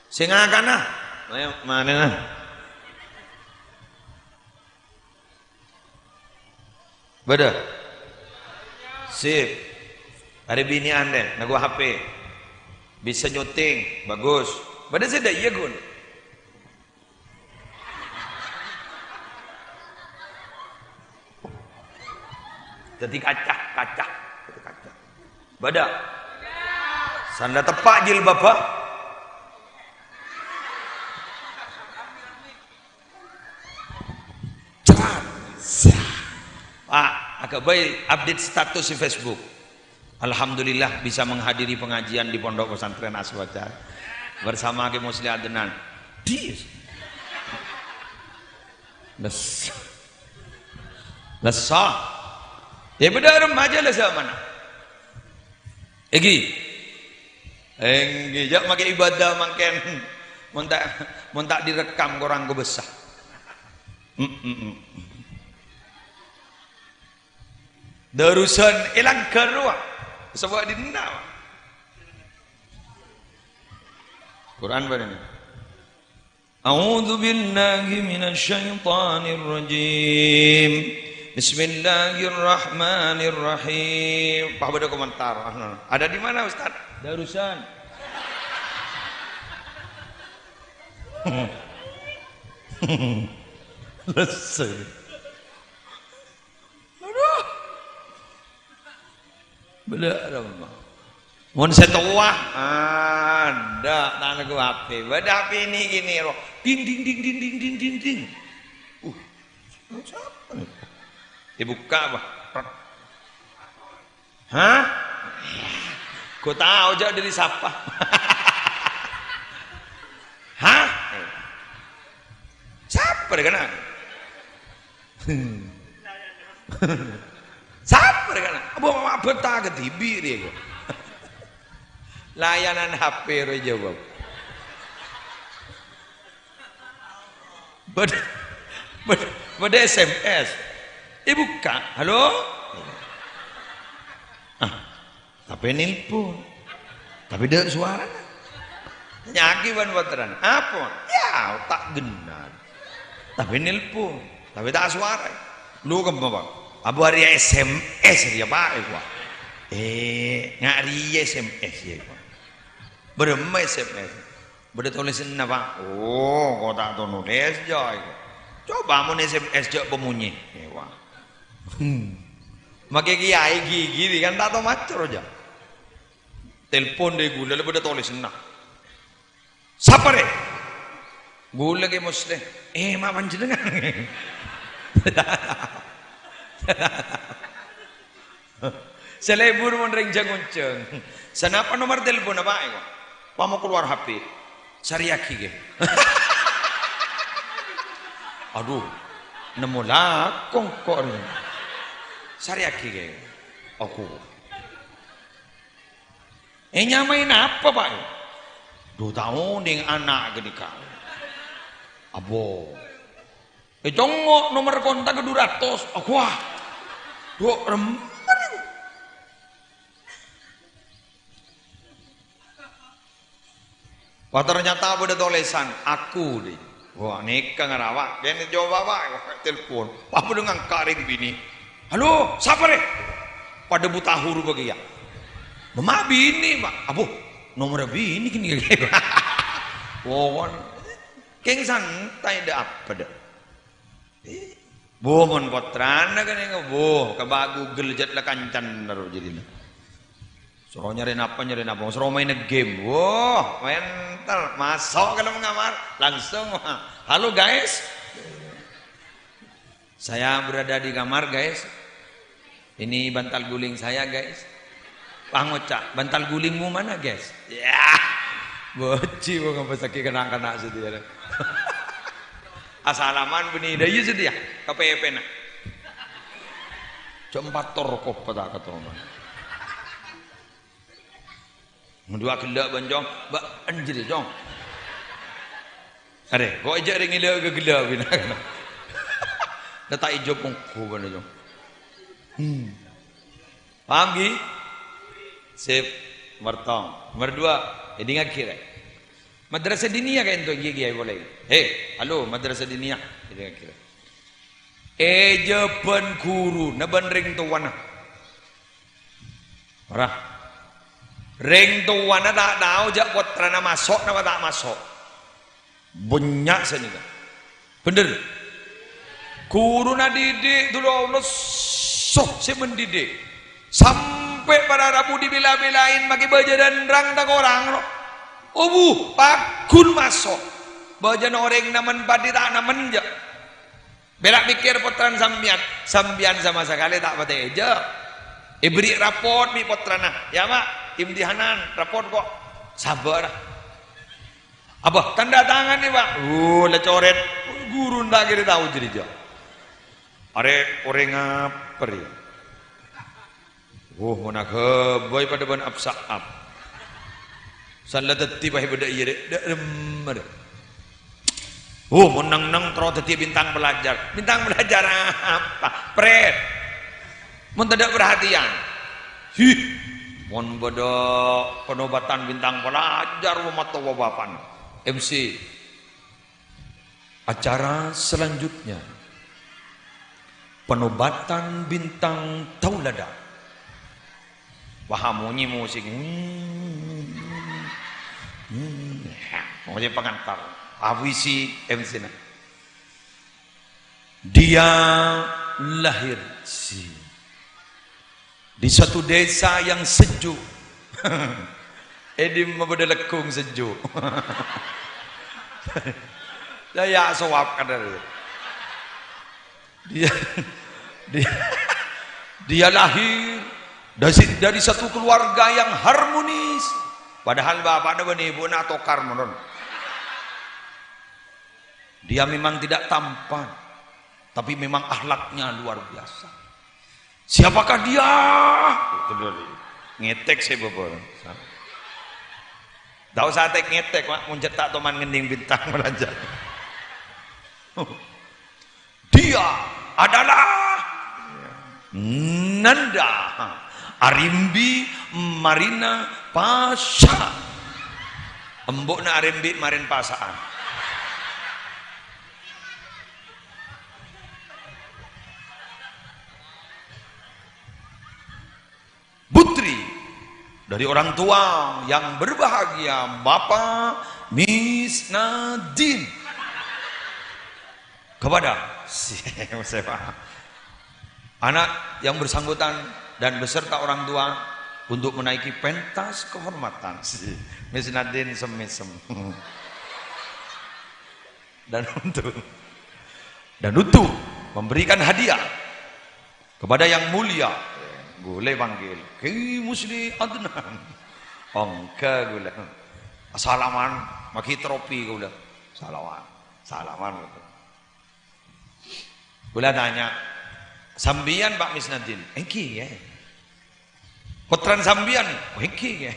Sè ngakana. Ayo, manèna. Bâdâ? Sip. Arè binè'an dâ, nèko H P. Bisa nyuting, bagus. Bâdâ sè dâ' iyâ, ghun. Dâddhi kaca, kaca, dâddhi kaca. Bâdâ. Sandhâ teppa' jilbabhâ. Cerat. Pak, aghâbây update status di Facebook. Alhamdulillah bisa menghadiri pengajian di Pondok Pesantren Aswajar bersama Ki Musli Adnan. Dis. Lesso. Lesso. Yâ, bâdâ remaja lesso mana? Èngghi. Èngghi, jhâ' makè ibadah mangkèn. Mon ta', mon ta' direkam korang kobâsa. Mm, mm, mm. Darusan èlang ghâruwa. Sabâ' dinna'. Quran bârâna. A'udzu billahi minasy syaithanir rajim. Bismillahirrahmanirrahim. Apa bâdâ komentar? Ada di mana, Ustaz? Darusan. Lesu. Aduh. Bâdâ rèmma. Mon sè towa, adâ', ta' nèko H P. Bâdâ H P ini gini, roh. Ding, ding, ding, ding, ding, ding, ding, ding. Uh, sapa nih? Dibuka, apa? Prak. Hah? Gua tahu, jhâ' dâri sapa. Hah? Sapa dâ' kana'? Sapa dâ' kana'? Abâ, abâ ta' kadhibi' rèya, gua. Layanan H P roh jawab. Bâdâ, bâdâ, bâdâ S M S. Èbuka, "Halo?" Ah, tapè nelpon. Tapè tadâ' sowarana. Nyaki bân pottrana. "Apa?" "Ya, ta' ghennar. Tapè nelpon. Tapè ta' sowara." "Lo kemma, Pak?" "Abâ rèya S M S rèya, Pak," èkowa. "Eh, nga' rèya S M S yâ," èkowa. "Bârâmma S M S?" "Bâdâ tolèsanna, Pak." "Oh, ko ta' tao nolès, jâ, èkowa. Coba mon S M S jhâ' pamonyè." Èkowa. Hmm. Makè kèyaè ghighiri kan ta' tao maca, jâ. Telpon dâri ghulâ la bâdâ tolèsanna. "Sapa rè?" "Ghulâ Kè Musleh." "Eh, ma' panjhennengngan." Sè lebur mon rèng jhâng-onjhâng. "Sanapa nomer telponna, Pak?" èkowa. "Pas ma' kalowar H P. Sarèyaghi, Kè." Aduh, nemmo lakong ko' rèya. "Sarèyaghi, Kè." Aku. "Eh, nyamaè napa, Pak?" "Dhu, ta' onèng ana' ghânèka." Abo. "Eh, congngo' nomer kontak dhu ratos." Aghâ. Dhu, remmen. Wah, ternyata bâdâ tolèsan, "Aku," dhi. Wah, nèka ngarawa. Kènè coba, Pak, telpon. Wah, bâdâ ngangka' rèng binè. "Halo, sapa rè?" Padâ buta huruf kèya. "Ma' binè, Pak." "Abo, nomer binè kènè." Wah, kèng santai, dâ' apa, dâ'. Bo, mon pottrana kan, bo, kabâ' Google jhât la kancana ro jârèya. Soro nyarè napa, nyarè napa, soro maèn game. Wah, mental. Maso' ka dâlem kamar, langsung. "Halo, guys." "Saya berada di kamar, guys. Ini bantal guling saya, guys." Pangoca', "Bantal gulingmu mana, guys?" Yah, bocci wong apa sakè' kana'-kana' sadhâjâ. Asalaman bânnè dâ' iyâ sadhâjâ, kapèpèna. Jhâ' empat tor kopa ta' katongan. Nduwâ ghellâ' bân, Cong. Ba-, anjir, Cong. Arè, ko' èjhâ' rèng ghellâ' ka ghellâ' bina. Dâ' ta' èjhâ' pongko bân, Cong. Hmm. Paham, ghi? Sip. Nomer tong. Nomer dua. Èdingngaghi, rè. Madrasah diniyah kaènto, ghi, ghi, polè. He, halo, madrasah diniyah. Èdingngaghi, rè. Èjâbân ghuruna bân rèng towana. Ora. Rèng towana ta' tao jâ' pottrana maso' napa ta' maso'. Bânnya' sanèka. Bhender. Ghuruna dhidik, dulur Allah, soh sè mendidik. Sampè' para rabu dibela-belain makè bâjâ dâ' endrâng ta' korang, no. Obu, paggun maso'. Bâjâna orèng namen padhi ta' namen, jâ'. Bella pèkkèr pottrana sampèyan, sampèyan sama sakalè ta' patè èjâ. Èberri' rapot bi' pottrana, "Ya, Pak, imtihanan, rapot kok." Sabâr. "Apa, tanda tangan nè, Pak?" "Oh, la corèt." Ghuruna ta' kèra tao jârèya. Arè orèng apa rèya? Oh, mon aghâbây padâ bân Ab-Sa'ab. San la dhâddhi bhâi bâdâ iyâ, rè'. Dâ' remma, rè'. Oh, mon neng-neng terro dhâddhi bintang pelajar. Bintang pelajar apa? Pret. Mon tadâ' perhatian. Hih, mon bâdâ penobatan bintang pelajar, wa matto wa bapan. M C. Acara selanjutnya, penobatan bintang taulada. Wah, monyè musik. Hmm. Hmm. Monyè pengantar. Puisi M C-na. Dia lahir si Di satu desa yang sejuk. È dimma bâdâ leggong sejuk. Saya sowap kadar. Dia, dia, dia lahir dari, dari satu keluarga yang harmonis. Padahal bapakna bân ibu'na atokar mawon. Dia memang tidak tampan, tapi memang akhlaknya luar biasa. Siapakah dia? Ngètèk sè bâbâ. Ta' osa tèk-ngètèk, Pak, mon jhâ' ta' toman ngennèng bintang pelajar. Dia adalah Nanda Arimbi Marina Pasha. Embu'na Arimbi Marin Pasaan. Putri dari orang tua yang berbahagia, Bapak Misnadin. Kepada si-, siapa? Anak yang bersangkutan dan beserta orang tua untuk menaiki pentas kehormatan. Si Misnadin semesem. Dan untuk, dan untuk memberikan hadiah kepada yang mulia, ghulâ panggil Kiai Musli Adnan. Ongghâ ghulâ. Salaman, maghi tropi ghulâ. Salaman, salaman. Ghulâ tanya, "Sampèyan, Pak Misnadin?" "Èngghi, Kè." "Pottrana sampèyan?" "Èngghi, Kè."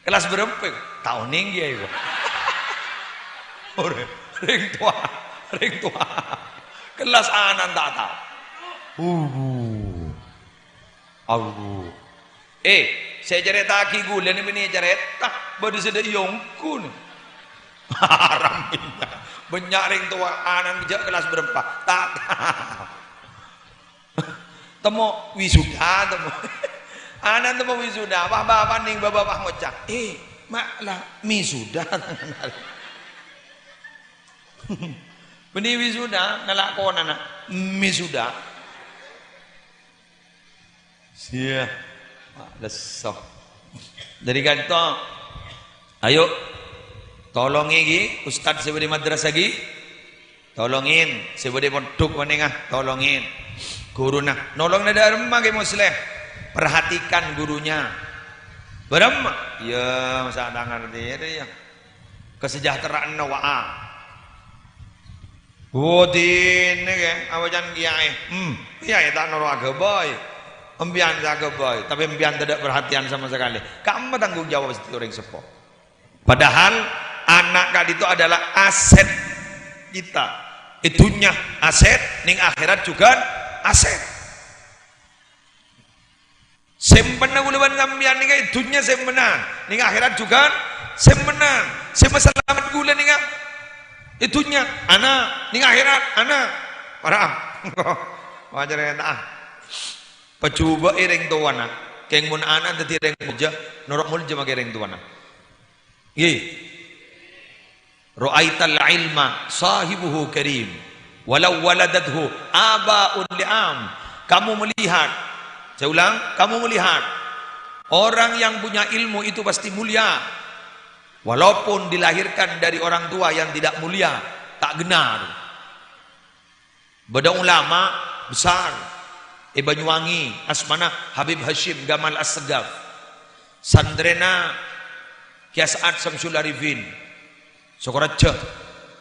"Kellas bârâmpa?" "Ta' onèng, Kè, kok." Orèng, rèng towa, rèng towa. Kellas ana'na ta' tao. Aduh. Aduh. Eh, sè ècarèta'aghi ghulâ nè bânnè carèta, bâdâ sè dâ' iyâ ongghu nè. Haram. Bânnya' rèng towa ana'na jâ' kellas bârâmpa. Ta' tao. Temmo wisuda, temmo. Ana'na temmo wisuda, wah, bapa' nèng bapa' ngoca', "Eh, ma' la misuda?" Bânnè wisuda, ngala' konana, misuda. Sia, lesso. Dâri kanto, ayo, tolongè ghi, ustad sè bâdâ madrasah ghi. Tolongin, sè bâdâ pondhuk panèka, tolongin. Ghuruna, nolong dâ' remma Kè Musleh. Perhatikan gurunya. Bârâmma? Iyâ, masa ta' ngartè rè, iyâ. Kasejahteraanna wa'a. Wah, dinna, Kè, apa can kiyaè? Hmm, kiyaè ta' noro' aghâbây. Empèyan sè aghâbây, tapè empèyan tadâ' perhatian sama sekali. Kamma tanggung jawab sè orèng seppo. Padahal anak ka'dinto adalah aset kita. È dhunnya aset, nèng akhèrat jhughân aset. Sèmpenna ghulâ bân sampèyan nèka è dhunnya sèmpenna, nèng akhèrat jhughân sèmpenna. Sè masalamet ghulâ nèka è dhunnya, ana', nèng akhèrat, ana'. Para. Wah, carèta'a. Pajhubâ'â rèng towana. Kèng mon ana' dhâddhi rèng molja, noro' molja makè rèng towana. Ngghi. "Ra'aital ilma sahibuhu karim, walau waladathu aba'un li'am." Kamu melihat, saya ulang, kamu melihat orang yang punya ilmu itu pasti mulia, walaupun dilahirkan dari orang tua yang tidak mulia, tak gennar. Bâdâ ulama besar è Banyuwangi, asmana Habib Hasyim Gamal Assegaf. Santrèna Kèyaè Sa'ad Samsul Arifin. Sokoraja.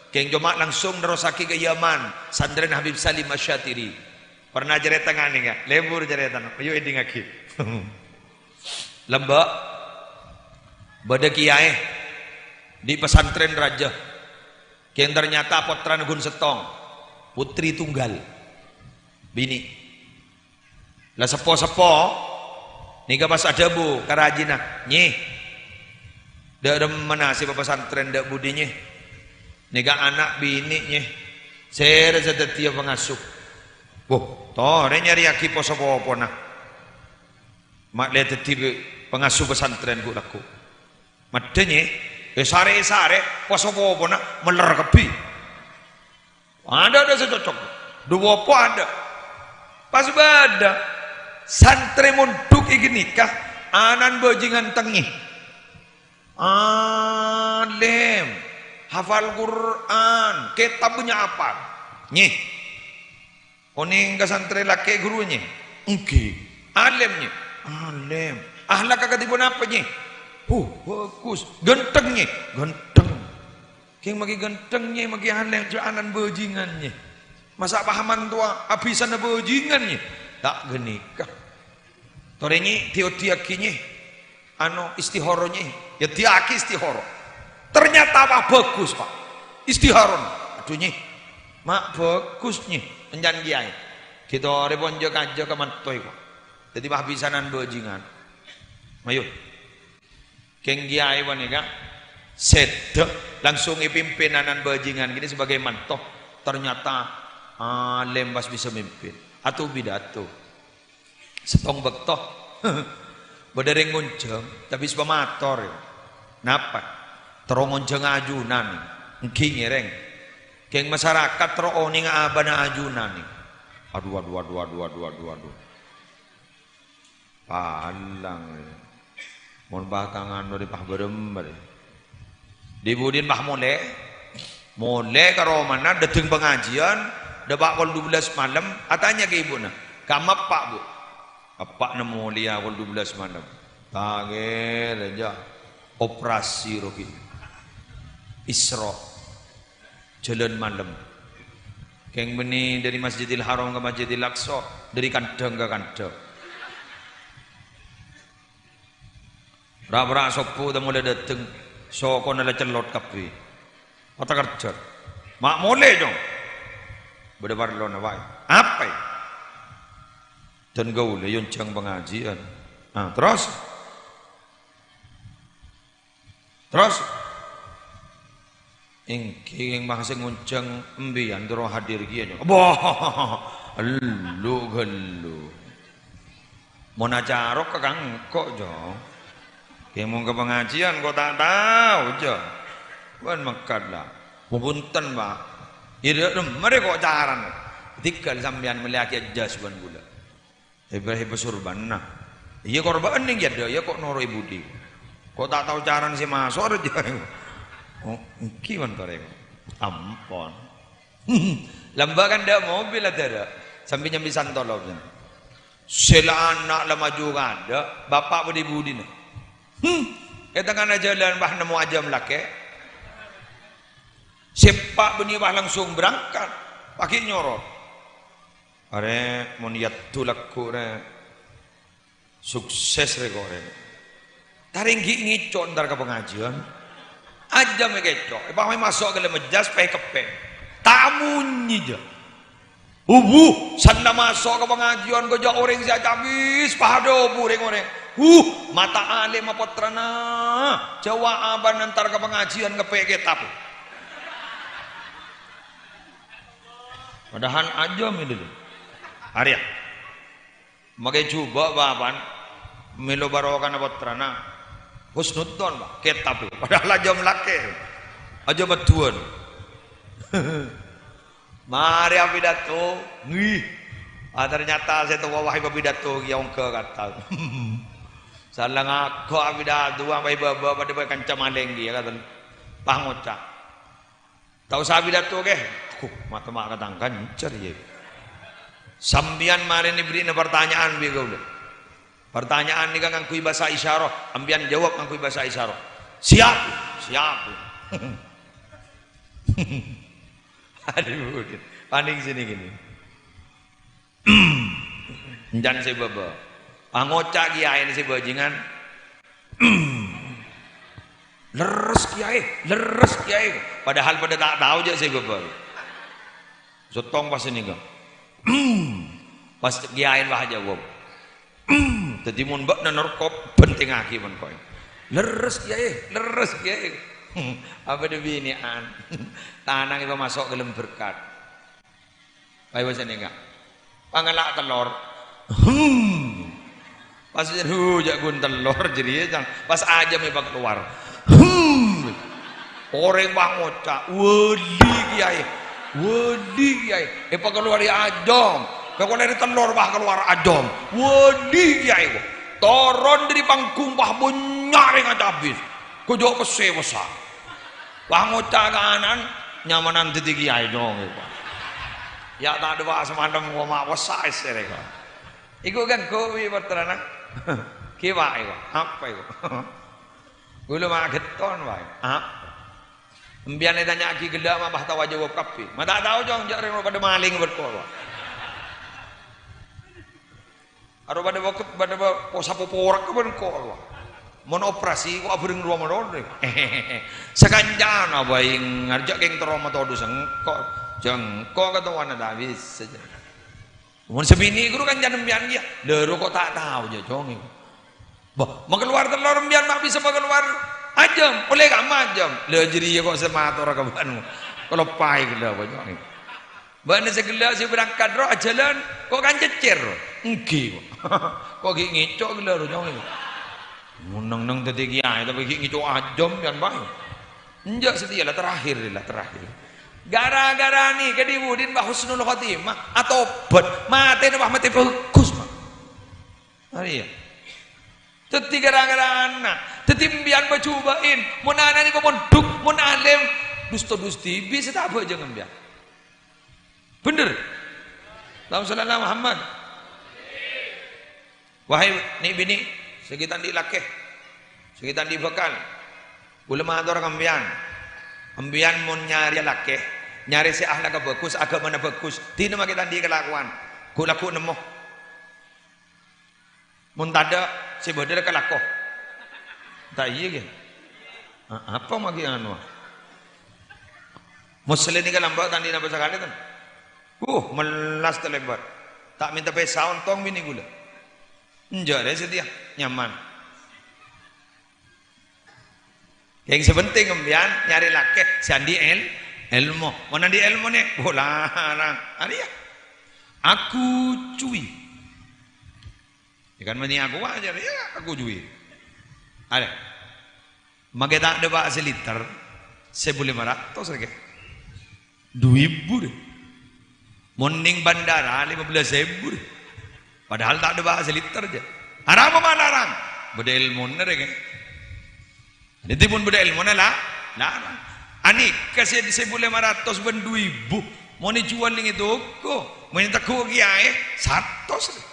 Kèng coma langsung nerrossaghi ka Yaman, santrèna Habib Salim Asy-Syatiri. Pernah carèta nganèka, lebur carètana, ayo èdingngaghi. Lambâ', bâdâ kèyaè di pesantren rajâ. Kèng ternyata pottrana ghun sèttong, putri tunggal, binè'. La seppo-seppo nèka pas adhâbu ka rajina, "Nyè, dâ' remmana sè papesantrèn dâ' budi, Nyè? Nèka ana' binè', Nyè. Sèrè sè dhâddhiyâ pangasuh?" "Wo, torè nyarèyaghi poso popona. Ma' lè dhâddhi pangasuh pesantrèn ghu' lagghu'." "Maddhâ, Nyè, èsarè-èsarè, poso popona meller kabbhi. Adâ', adâ' sè cocok. Dhu popo adâ'." Pas bâdâ santrè mondhuk è ghânèka, ana'na bhâjingan tengngè. Alim, hafal Qur'an, kètab bânnya' apal. "Nyè, onèng ka santrè lakè' ghuru, Nyè?" "Èngghi." "Alim, Nyè?" "Alim." "Akhlakka kadhi ponapa, Nyè?" "Huh, bhâghus." "Ghântheng, Nyè?" "Ghântheng." Kèng maghi ghântheng, Nyè, maghi alim, jhâ' ana'na bhâjingan, Nyè. Masa' pahaman towa abhisana bhâjingan, Nyè? Ta' ghânèka. Torè, Nyè, diodi'aghi, Nyè. Ano, istihara, Nyè. Ya, di'aghi istihara. Ternyata, Pak, bhâghus, Pak. Istiharana. Adhu, Nyè. Ma' bhâghus, Nyè. Èncan kèyaè. Ditorè pon jhâ-kajhâ ka mantoè, Pak. Dhâddhi, Pak, abhisana bhâjingan. Ayo. Kèng kèyaè panèka sèdhâ langsung èpimpin ana'na bhâjingan ghini sebagai manto. Ternyata alim pas bisa mimpin. Atu pidato. Sèttong bâkto bâdâ rèng ngonjhâng, tapè sè pamator. Napa? Terro ngonjhâng ajunan. Èngghi ngèrèng. Kèng masarakat terro onènga abâna ajunan. Adhu, adhu, adhu, adhu, adhu, adhu, adhu. Palang, rè. Mon pas ta' nganu, rè, pas bârâmma, rè. Di-budina pas molè. Molè ka romana, dâteng pangajiân, dâpa' kol dua belas malem, atanya ka ibu'na, "Kamma eppa', Bu'?" "Eppa'na molèya kol dua belas malem." "Ta' kèra, jâ'. Operasi rogi. Isra'." Jhâlân malem. Kèng bânnè dâri Masjidil Haram ka Masjidil Aqsa, dâri kandhâng ka kandhâng. Ra'-bâra' sobbhu ta' molè dâteng, sokona la cellot kabbhi. Patakerjhât. "Ma' molè, Cong." "Bâdâ parlona, Pak." "Apa?" "Dân kaulâ èyonjhâng pangajiân." "Ah, terros?" "Terros?" "Èngghi, kèng pas sè ngonjhâng empèyan terro hadir kèya, Cong." "Bâh, ghellu-ghellu. Mon acarok ka engko', Cong. Kèng mon ka pangajiân, engko' ta' tao, jâ. Bân mangkat, la." "Bhunten, Pak." "Iyâ, dâ' remma rè ko' carana. Tèghâl sampèyan mellèyaghi jas bân kaulâ." Ibrahim Pasurbana. "Iyâ, korbhâ'ân nèng yâ, dâ', iyâ, ko' noro'è budi. Ko' ta' tao carana sè maso' rèya." "Oh, èngghi, mon torè." "Ampon." Lambâ' kan dâ' mobil adârâ. Sambi nyambi santolo. Sè la ana' la maju ka adâ', bapa' bâdâ è budina. Hmm, è tengnga'na jhâlân pas nemmo ajâm lakè'. Sè eppa' bânnè pas langsung berangkat. Pas ghi' nyorot. Arè, mon èyaddhu lagghu', rè. Sukses, rè, ko', rè. Tarèng ghi' ngèco' entar ka pangajiân. Ajâm èkèco', èpamè maso' ka dâlem jas, pas èkeppè'. Ta' monyè, jâ. Ubuh, sanna maso' ka pangajiân, ghâjâ orèng sè acabis, pas adhâbu rèng-orèng. Huh, mata alimma pottrana. Jâwâ abâ' entar ka pangajiân ngeppè' kètab. Padahal ajâm ini lho. Arèya. Makè jhubâ' bâbâna, mèlo barokana pottrana. Husnudzon, Pak, kètab. Padahal ajâm lakè. Ajâm adduwân. Marè apidato, ngghi. Ah, ternyata sè towa wahai papidato kèya ongghâ kata. Sala ngako apidato, apa bâbâ padâ bân kanca malèng kèya, kata. Pas ngoca'. Ta' osa pidato, kè. Huh, ma'-, ma' katangka nyencer, yâ. Sampèyan marèna èberri'na partanya'an bi' kaulâ. Partanya'an nèka ngangghuy bhâsa isyarah, sampèyan jâwâb ngangghuy bhâsa isyarah. Siap, siap. Aduh, paning sini gini. Encan sè bâbâ. Pangoca' kèyaèna sè bhâjingan. Lerres, Kèyaè, lerres, Kèyaè. Padahal padâ ta' tao jâ' sè bâbâ. Sèttong pas nèka. Pas kèyaèna wah ajâwâb. Dhâddhi mon bâ'na narko, bhentengngaghi mon koè. Lerres, Kèyaè, lerres, Kèyaè. Apa dâ' binè'an? Tanang èpamaso' ghâlem berkat. Ayo, bhâsa nèka. Pangala' tellor. Hmm. Pas jâ-, hu, jâ' ghun tellor jârèya, cang. Pas ajâm èpakalowar. Hmm. Orèng pas ngoca', "Wali, Kèyaè. Wali, Kèyaè." Èpakalowar ajâm. Kalowar tellor pas kalowar ajâm. "Wali, Kèyaè." Toron dâri panggung pas bânnya' rèng acabis. Kojok pèssè pèssa. Wah, ngoca' ka ana'na, "Nyamanan dhâddhi kèyaè, Cong," èko. Yâ, ta' dâpa' samalem, ko ma' pèssa èssèrè, ko. Èko kan kowi pottrana. Kèyaè, ko. Apa, èko? Ghulâ ma' ghetton, wae. Apa? Empèyan ètanya'aghi ghellâ', ma' pas tao ajâwâb kabbhi. Ma' ta' tao, Cong, jâ' rèng padâ malèng bâdâ, ko. Aro padâ bokep, padâ ba-, posa poporek bân ko, Allah. Mon operasi ko abhâreng rowa malolo. Sakancana bae ngarja' keng terro matodu sengko'. Jengko katowana ta' bisa. Mon sabini guru kancana empèyan kèya. Lha, ro ko ta' tao, jâ, Cong. Bah, makalowar tellor empèyan ma' bisa makalowar ajâm, olle kamma ajâm. Lha, jârèya ko sè mator ka bâ'na. Kaloppaè ghellâ' ko, Cong. Bâ'na sè ghellâ' sè berangkat ro ajhâlân, ko' kan cècèr? Èngghi, ko'. Ko' ghi' ngèco' ghellâ' ro, Cong. Mon neng-neng dhâddhi kèyaè, tapè ghi' ngèco' ajâm, yan, Pak. Enjâ' satèya, la terakhir, la terakhir. Gara-gara nèka dhi-budhina, Pak, husnul khotimah, atobhât, matèna, Pak, matè bhâghus, Pak. Arèya. Dhâddhi gara-gara ana', dhâddhi empèyan bâjubâ'in, mon ana' nèko mondhuk, mon alim, dus-todus dhibi' sè ta' abhâjâng empèyan. Bhender? Allahumma shalli ala Muhammad. Wahai nè'-binè', sè ghi' ta' andi' lakè, sè ghi' ta' andi' bhâkal, kaulâ mator ka empèyan. Empèyan mon nyarè lakè, nyarè sè akhlakka bhâghus, aghâmana bhâghus, dina ma' ghi' ta' andi' kalakowan, ghu'-lagghu' nemmo. Mon tadâ', sè bâdâ la kalako. Ta' iyâ, ghi? A-, apa ma' ghi' anu? Muslin nèka lambâ' ta' andi' napa sakalè, ten? Uh, mellas talèbât. Ta' mènta pèsa ontong binè kaulâ. Enjâ' rè satèya, nyaman. Yang sè penting empèyan nyarè lakè sè andi' èl-, èlmo. Mon andi' èlmo nè, boh larang. Arèya. Aku cuy. Ya kan, mending aku aja, ya, aku cuy. Ada. Makè ta' dâpa' saliter, sèbu lèma ratos rè, kè. Du èbu rè. Mon neng bandara lèma bellâs èbu rè. Padahal ta' dâpa' saliter jâ. Arapa ma' larang? Bâdâ èlmona rè, kè. Dhâddhi, mon bâdâ èlmona la-, larang. Anèka sè sèbu lèma ratos bân du èbu, mon èjhuwâl neng è toko, mon ètegghu' kèyaè, satos.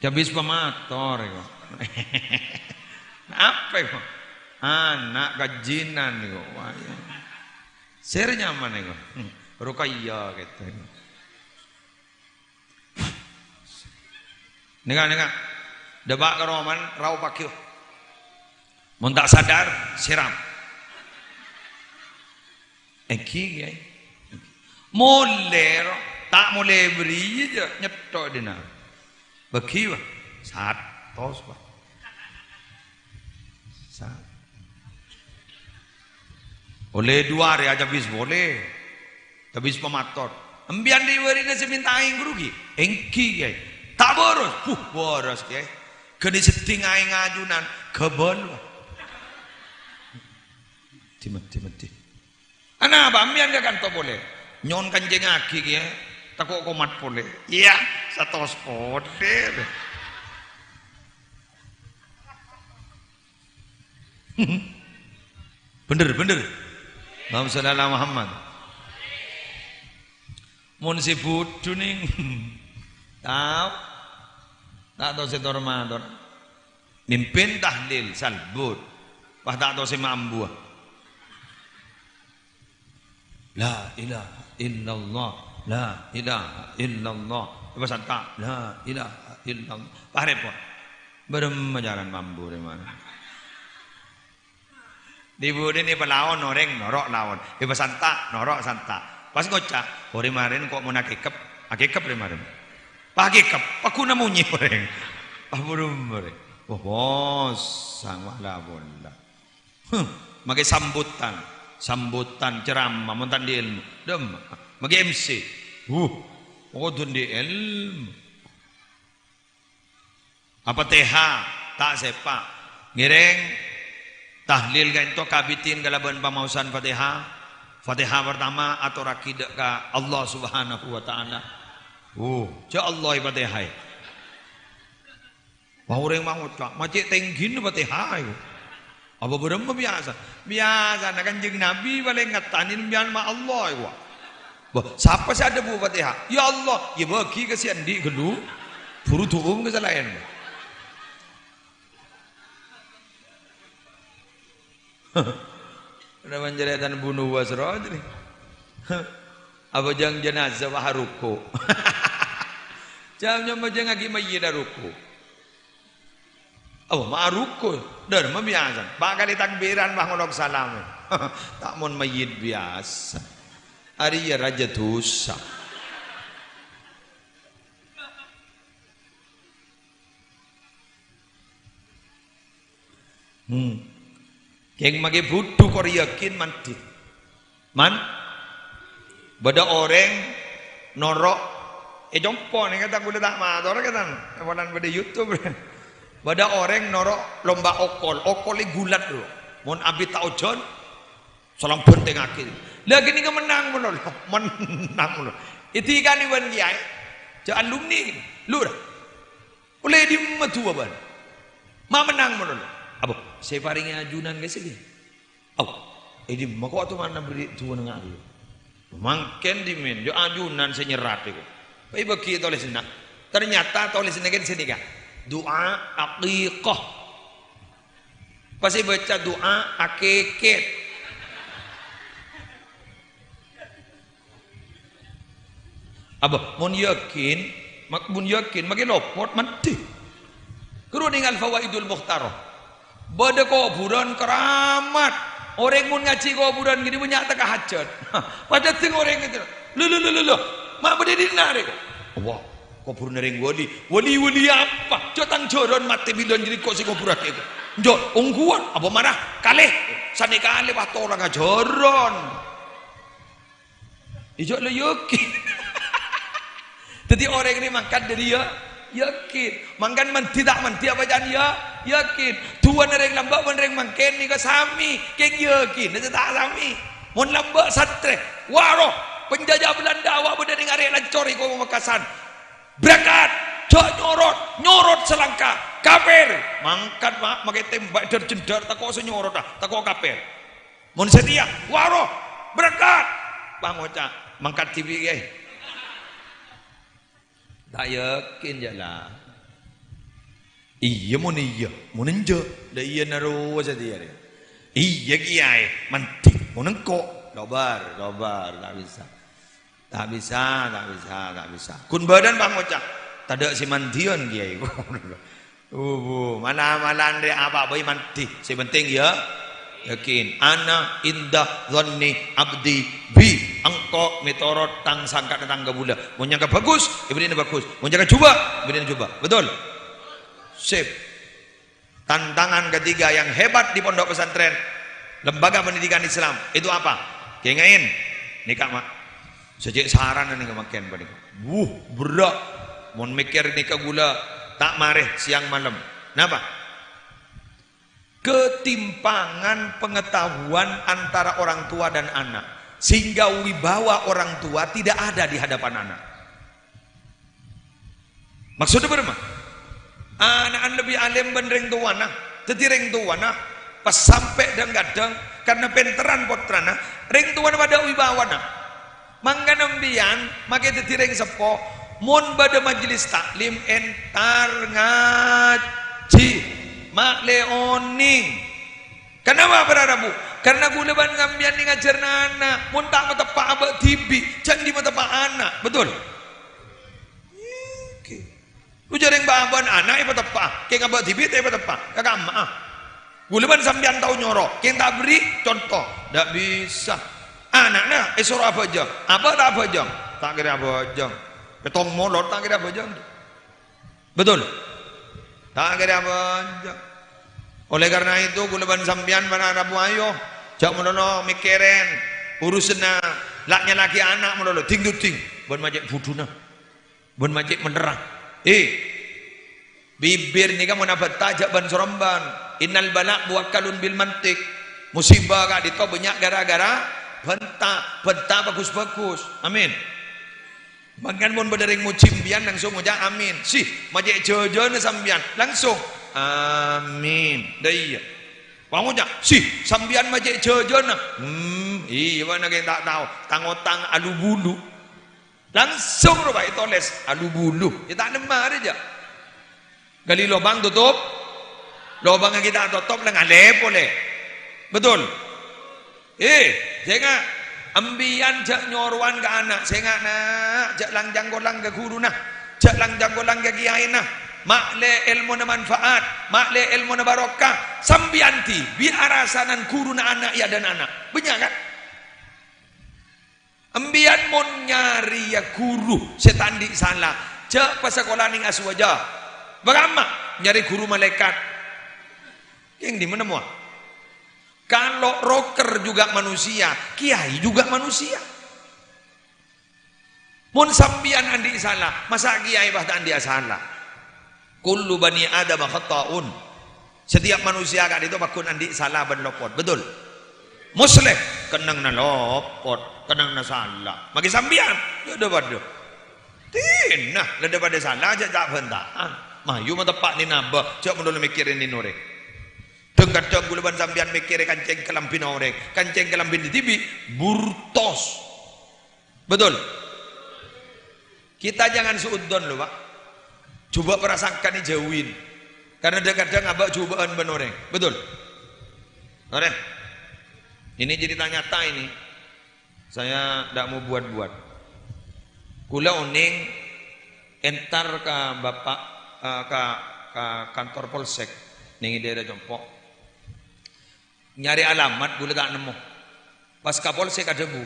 Cabis pamator, èko. Apa, èko? Ana' kajhinan, èko. Wah, iyâ. Sèra nyaman, èko. Hmm. Rukaya, gitu. Nèka, nèka. Dâpa' ka romana, raoppaghi. Mon ta' sadar, sèram. Èngghi, Kèyaè. Molè, ro. Ta' molè bâriyâ, jâ, nyetto' dinna'. Bâghi, Pak. Satos, Pak. Sa-, Ollè du arè acabis polè. Cabis pamator. Empèyan dhi' bâri'na sè mènta aèng ghâruwi? Èngghi, Kèyaè. Ta' bârâs? Buh, bârâs, Kèyaè. Ghâni seddhing aèng ajunan, ghâbâl. Dimma, dimma, di. Anapa empèyan ka kanto polè? Nyo'on kancèngngaghi, Kèyaè. Tako' komat polè. Iyâ, satos polè. Bhender, bhender. Allahumma shalli ala Muhammad. Mon sè budhu, nèng. Tao? Ta' tao sè tor-mator. Mimpin tahlil, salbut. Wah, ta' tao sè mambuwâ. La ilaha illallah, la ilaha illallah. Èpasanta', la ilaha illallah. Pas rèpot. Bârâmma carana mambu rè mara. Dhi-budhina èpalaon orèng, noro' laon. Èpasanta', noro' santa'. Pas ngoca', "Oh, rè marèn ko' mon akèkep, akèkep rè marèn." Pas akèkep, pas ghuna monyè orèng. Pas bârâmma rè. Wah, bosang, wah, la pola. Huh, makè sambutan. Sambutan, ceramah, mon ta' andi' èlmo. Dem, makè M C. Huh, kodhu andi' èlmo. Apa T H, ta' sèpa'. Ngèrèng tahlil ka'ènto kabidhin kalabân pamaosan Fatihah. Fatihah partama atorraghi dâ' ka Allah Subhanahu wa Ta'ala. Uh, jâ' Allah è Fatihah è. Wah, orèng mangoca', "Ma' cè' tèngghina Fatihah, èko." Apa bârâmma biyasa? Biyasana Kanjeng Nabi palèng ngatanè sampèyan ma' Allah, èko. Bâh, sapa sè adhâbu Fatihah? "Ya Allah." Iyâ, bâgi ka sè andi' ghâllu. Buru du'um ka sè laèn. Ana manjârètan bunuwa sèrro jârèya. Abhâjâng janaza wah aruku'. Jam nyamajângaghi mayyit aruku'. Oh, ma' aruku'. Dârma biyasa. Pa' kalè takbiran wah ngolok salam. Ta' mon mayyit biyasa. Arèya rajâ dhusa. Hmm. Kèng makè budhu kor yakin mandhi. Man, bâdâ orèng noro', è compo' nèka ta' kulâ ta' mator kètan, polana bâdâ YouTube. Bâdâ orèng noro' lomba okol, okol è gulat, lho. Mon abit ta' ojhân, salam bhântèngaghi. Lha ghânèka mennang malolo, mennang malolo. Èdhikanè bân kèyaè, jâ' alumni, lur. Ollè dimma duwâ bân? Ma' mennang malolo. Abo, sè èparèngè ajunan ka sè kèya. Au, è dimma ko' atomanna bâri' duwâna ngalu? Mangkèn dhimèn, jâ' ajunan sè nyerrat èko. Èbâghi tolèsanna. Ternyata tolèsanna kèn sè nèka. Du'a aqiqah. Pas èbâca du'a akèkèt. Abo, mon yakin, mak-, mon yakin, makè lopot, mandhi. Ghuru nèng Al-Fawaidul Mukhtarah. Bâdâ kobhurân keramat. Orèng mon ngajhi kobhurân ghânèka bânnya' tekka hajhât. Padâ dhâng orèng ghânèka. Lho, lho, lho, lho, lho. Ma' bâdâ è dinna' rè ko'? Wah, kobhurânna rèng wali. Wali-wali apa? Jâ' tang jhârân matè bilân jârèya ko' sè kobhurraghi ko'. Jâ', ongghuwân. Apa mara? Kalè. Sanèka kalè, wah, tolanga jhârân. Iyâ, la yakin. Dhâddhi orèng rè mangkat dhâri ya-, yakin. Mangkèn mandhi ta' mandhi apa can ya-, yakin. Duwâna rèng lambâ' bân rèng mangkèn nèka samè, kèng yakin, ta' samè. Mon lambâ' satrè, waro, penjajah Belanda awak bâdâ nèng arè' lancor è ko' Pamekasan. Berangkat, jâ' nyorot, nyorot salangka, kafir. Mangkat, ma-, makè tèmbhâk dâr-jhendhâr, tako' sè nyorot, ah, tako' kafir. Mon satèya, waro, berangkat. Pas ngoca', mangkat dhibi', Kèyaè. Ta' yakin, jâ' la. Iyâ, mon iyâ, mon enjâ', la iyâ narowa satèya rè. Iyâ, Kèyaè, mandhi, mon engko', lobâr, lobâr, ta' bisa. Ta' bisa, ta' bisa, ta' bisa. Ghun bâdân pas ngoca', "Tadâ' sè mandhiyân, Kèyaè." Ubu, mala-malaan rè apa bhâi mandhi. Sè penting ya, yakin. "Ana inda dhanni abdi bi." Engko' mètorot tang sangkana tang kabulâ. Mon nyangka bhâghus, èbèrri'na bhâghus. Mon nyangka jhubâ', èbèrri'na jhubâ'. Betul? Sip. Tantangan ketiga yang hebat di pondok pesantren, Lembaga pendidikan Islam itu apa? Kèngèng. Nèka, ma'. Sè cè' sarana nèka mangkèn panèka. Wuh, berrâ'. Mon mèkkèr nèka ghulâ ta' marè sèyang malem. Napa? Ketimpangan pengetahuan antara orang tua dan anak, sehingga wibawa orang tua tidak ada di hadapan anak. Maksodda bârâmma? Ana'na lebbi alim bân rèng towana, dhâddhi rèng towana pas sampè' dhâng-kadhâng karna pènterran pottrana, rèng towana padâ wibawana. Mangkana sampèyan makè dhâddhi rèng seppo, mon bâdâ majelis taklim, entar ngajhi, ma' lè onèng. Kenapa para rabu? Karna ghulâ bân sampèyan nè ngajhâr na'-ana', mon ta' mateppa' abâ' dhibi', jhâ' andi' mateppa' ana', betul? Ènggi. Lu jhârèng bâ-abâ'na ana' èpateppa', kèng abâ' dhibi' ta' èpateppa', ka kamma'a. Ghulâ bân sampèyan tao nyoro, kèng ta' aberri' conto, ta' bisa. Ana'na èsoro abhâjâng, abâ' ta' abhâjâng, ta' kèra abhâjâng. Pètto' molor ta' kèra abhâjâng. Betul? Ta' kèra abhâjâng. Oleh karena itu, ghulâ bân sampèyan para rabu ayo, jhâ' malolo mèkkèrè urusanna la' nyala'aghi ana' malolo, ding-duding, bân ma' cè' budhuna. Bân ma' cè' mènterra. Eh, bibir nèka mon abhânta jhâ' bân-soromban. Innal bala' muwakkalun bil mantiq. Musibâ ka'dinto bânnya' ghârâ-ghârâ bhânta. Bhânta bhâghus-bhâghus. Amin. Mangkana mon bâdâ rèng mojhi sampèyan langsung ngoca' amin. Sih, ma' cè' jhâjhâna sampèyan langsung amin. Dâ' iyâ. Pangoca', sih, sampèyan ma' cè' jhâjhâna. Hmm, iyâ bâ'na kèng ta' tao. Tang-otang alu-bulu. Langsung rowa ètolès, alu-bulu. Yâ ta' nemma arèya. Gali lobang, totop. Lobangnga ghi' ta' totop, la ngalè polè. Betul? Eh, sènga', sampèyan jhâ' nyorowan ka ana', sènga', na', jhâ' lang-cangkolang ka ghuruna, jhâ' lang-cangkolang ka kèyaèna. Ma' lè èlmona manfaat, ma' lè èlmona barokah. Sampèyan dhibi' arasanan ghuruna ana' è adâ'na ana'. Bânnya', kan? Sampèyan mon nyarèya ghuru sè ta' andi' sala, jhâ' pasakola neng Aswaja. Bârâmma nyarè ghuru malaèkat. Kèng dimma nemmowa? Kalau rocker juga manusia, kiai juga manusia. Mon sampèyan andi' sala, masa' kiai bâ ta' andi'â sala? Kullu bani Adam khata'un. Setiap manusia ka'dinto pagghun andi' sala bân lopot. Betul? Musleh, kennengnganna lopot, kennengnganna sala. Maghi sampèyan, jhâ' dhâ-padâ. Dinah, la dhâ-padâ sala, jhâ' ta' bhânta'an. Mayu mateppa' nènabâ, jhâ' malolo mèkkèrè nènorè. Dhâng-kadhâng ghulâ bân sampèyan mèkkèrè kancèng kalambhina orèng, kancèng kalambhina dhibi', burtos. Betul? Kita jangan suudzon, lho, Pak. Coba prasangkana jauhin. Karena kadang-kadang abâ' jubâ'ân bân orèng. Betul? Orèng. Ini cerita nyata ini. Saya ndak mau buat-buat. Ghulâ onèng entar ka Bapak, eh, ka, ka kantor polsek neng è daerah Compo'. Nyarè alamat ghulâ ta' nemmo. Pas ka polsek adhâbu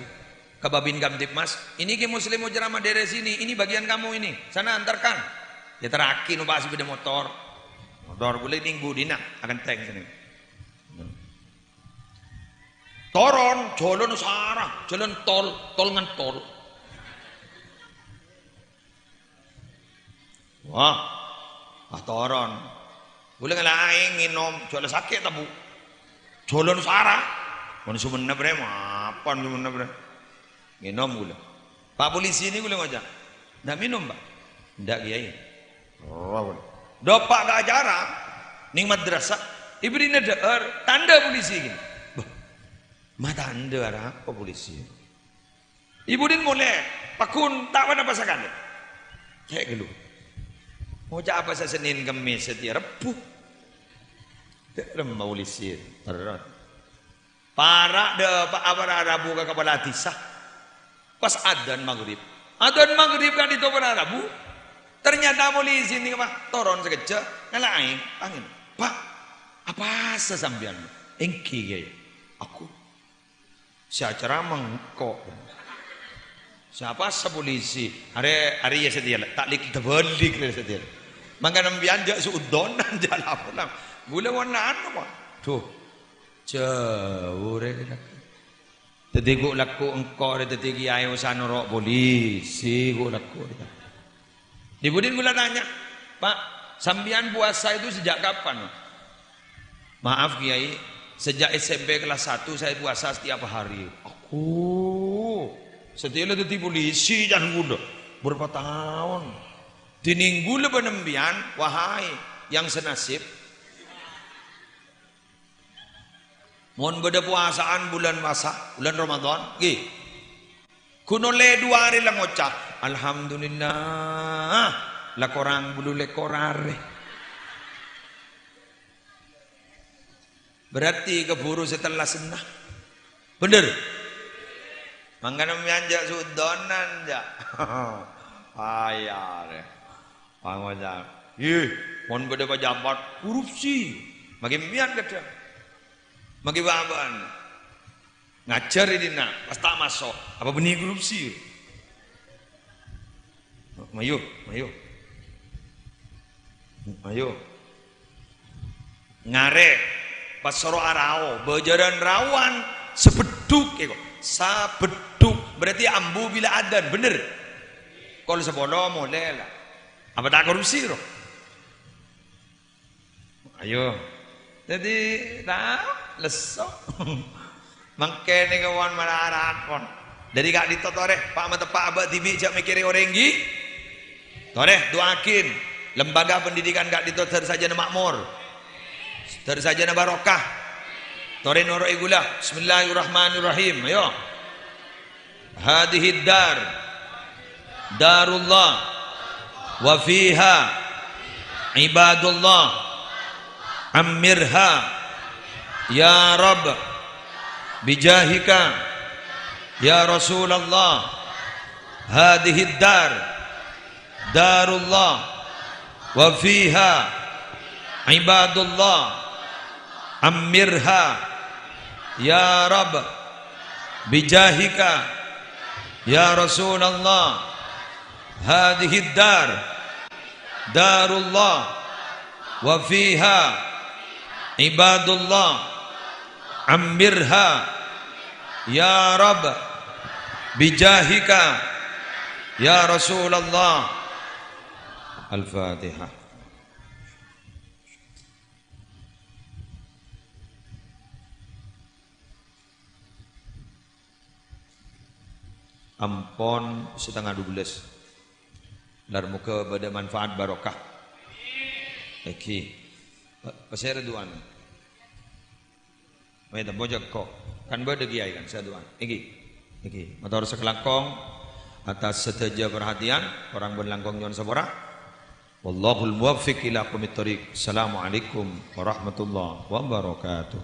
ka Babin Kamtibmas, "Ini Ki Muslim mau ceramah daerah sini, ini bagian kamu ini, sana antarkan." Èyaterraghi nompa' sepeda motor. Motor ghulâ neng budina, akantèng sènè. Toron, jhâlân sara, jhâlân tol, tol ngentol. Wah, pas toron. Ghulâ ngalaèng ngènom, jhâ' la sakè', ta, Bu? Jhâlân sara. Mon Songennep rè, mapan Songennep rè. Ngènom ghulâ. Pak polisi nèko ghulâ ngoca', "Ndak minum, Pak?" "Ndak, Kiai." Rowa ghulâ. Dâpa' ka acara, neng madrasah, èbèrri'na dhâ'âr, tandhâ polisi ghi. Bâh, ma' tandhâ arapa polisi? È budina molè, pagghun ta' pa-napa sakalè. Cè' ghâllu. Ngoca' apa sè Sennèn Kemmès satèya Rebbhu. Remma polisi, terros. Para' dâ', pa-, para' rabu ka kapala dhisa. Pas adzan maghrib. Adzan maghrib ka'dinto para' rabu. Ternyata polisi nèka, Pak, toron sakejjhâ', ngalaèng, pangen. "Pak, apasa sampèyan?" "Èngghi, Kiai." "Aku." Sè acaramah engko'. Sapa sè polisi? Arè, arè iyâ satèya, ta' lik-, tabâlik rè satèya. Mangkana sampèyan jhâ' suudzonan, jhâ' laporan. Ghulâ mon anu, Pak. Duh. Jhâu rè. Dhâddhi ghu' lagghu' engko' rè dhâddhi kèyaè osa noro' polisi, ghu' lagghu' rè. Di budin kaulâ tanya, "Pak, sampèyan puasa itu sejak kapan?" "Maaf, Kiai, sejak S M P kelas satu saya puasa setiap hari." Aku, satèya la dhâddhi polisi, can kaulâ. Berapa tahun? Dhinèng kaulâ bân sampèyan, wahai yang senasib. Mon bâdâ powasaan bulân pasa, bulân Ramadan, ngghi. Ghun ollè duwâ arè la ngoca', "Alhamdulillah, la korang bâllu lèkor arè." Berarti kabhuru sè tellasanna. Bhender? Mangkana sampèyan jhâ' su'udzon, jhâ'. Ayah rè. Pangoca', "Ih, mon bâdâ pejabat korupsi, maghi sampèyan kadhâng. Maghi bâ'-abâ'ân. Ngajhâr è dinna', pas ta' maso', apa bânnè korupsi?" Mayu, mayu. Mayu. Ngarè, pas soro arao, bâjârân raowan, sabheddhuk, èko. Sabheddhuk, berarti ambu bilâ adzan, bhender? Kol sapolo molè la. Apa ta' korupsi, ro? Ayo. Dhâddhi, ta', lesso. Mangkèn nèka mon mara arakon. Dhâri ka'dinto torè, pa' mateppa' abâ' dhibi' jhâ' mèkkèrè orèng, ghi. Torè, du'aaghin. Lembaga pendidikan ka'dinto dhâr sajâna makmur. Dhâr sajâna barokah. Torè noro'è kaulâ. Bismillahirrahmanirrahim. Ayo. Hadhihid dar darullah wa fiha ibadullah, ammirha ya Rabb bijahika ya Rasulallah. Hadhihid dar darullah wa fiha ibadullah, ammirha ya Rabb bijahika ya Rasulallah. Hadhihid dar darullah wa fiha ibadullah, ammirha ya Rabb bijahika ya Rasulallah. Al-Fatihah. Ampon setengah dua belas. Lar moga bâdâ manfaat barokah. Èngghi. Pa-, pasèra du'ana? Mè' tempo jhâko. Kan bâdâ kiyaè kan, sè du'ana. Èngghi. Èngghi. Mator sakalangkong atas sadhâjâ parhatèyan, korang bân langkong nyo'on sapora. Wallahul muwaffiq ila aqwamit thoriq. Assalamualaikum warahmatullahi wabarakatuh.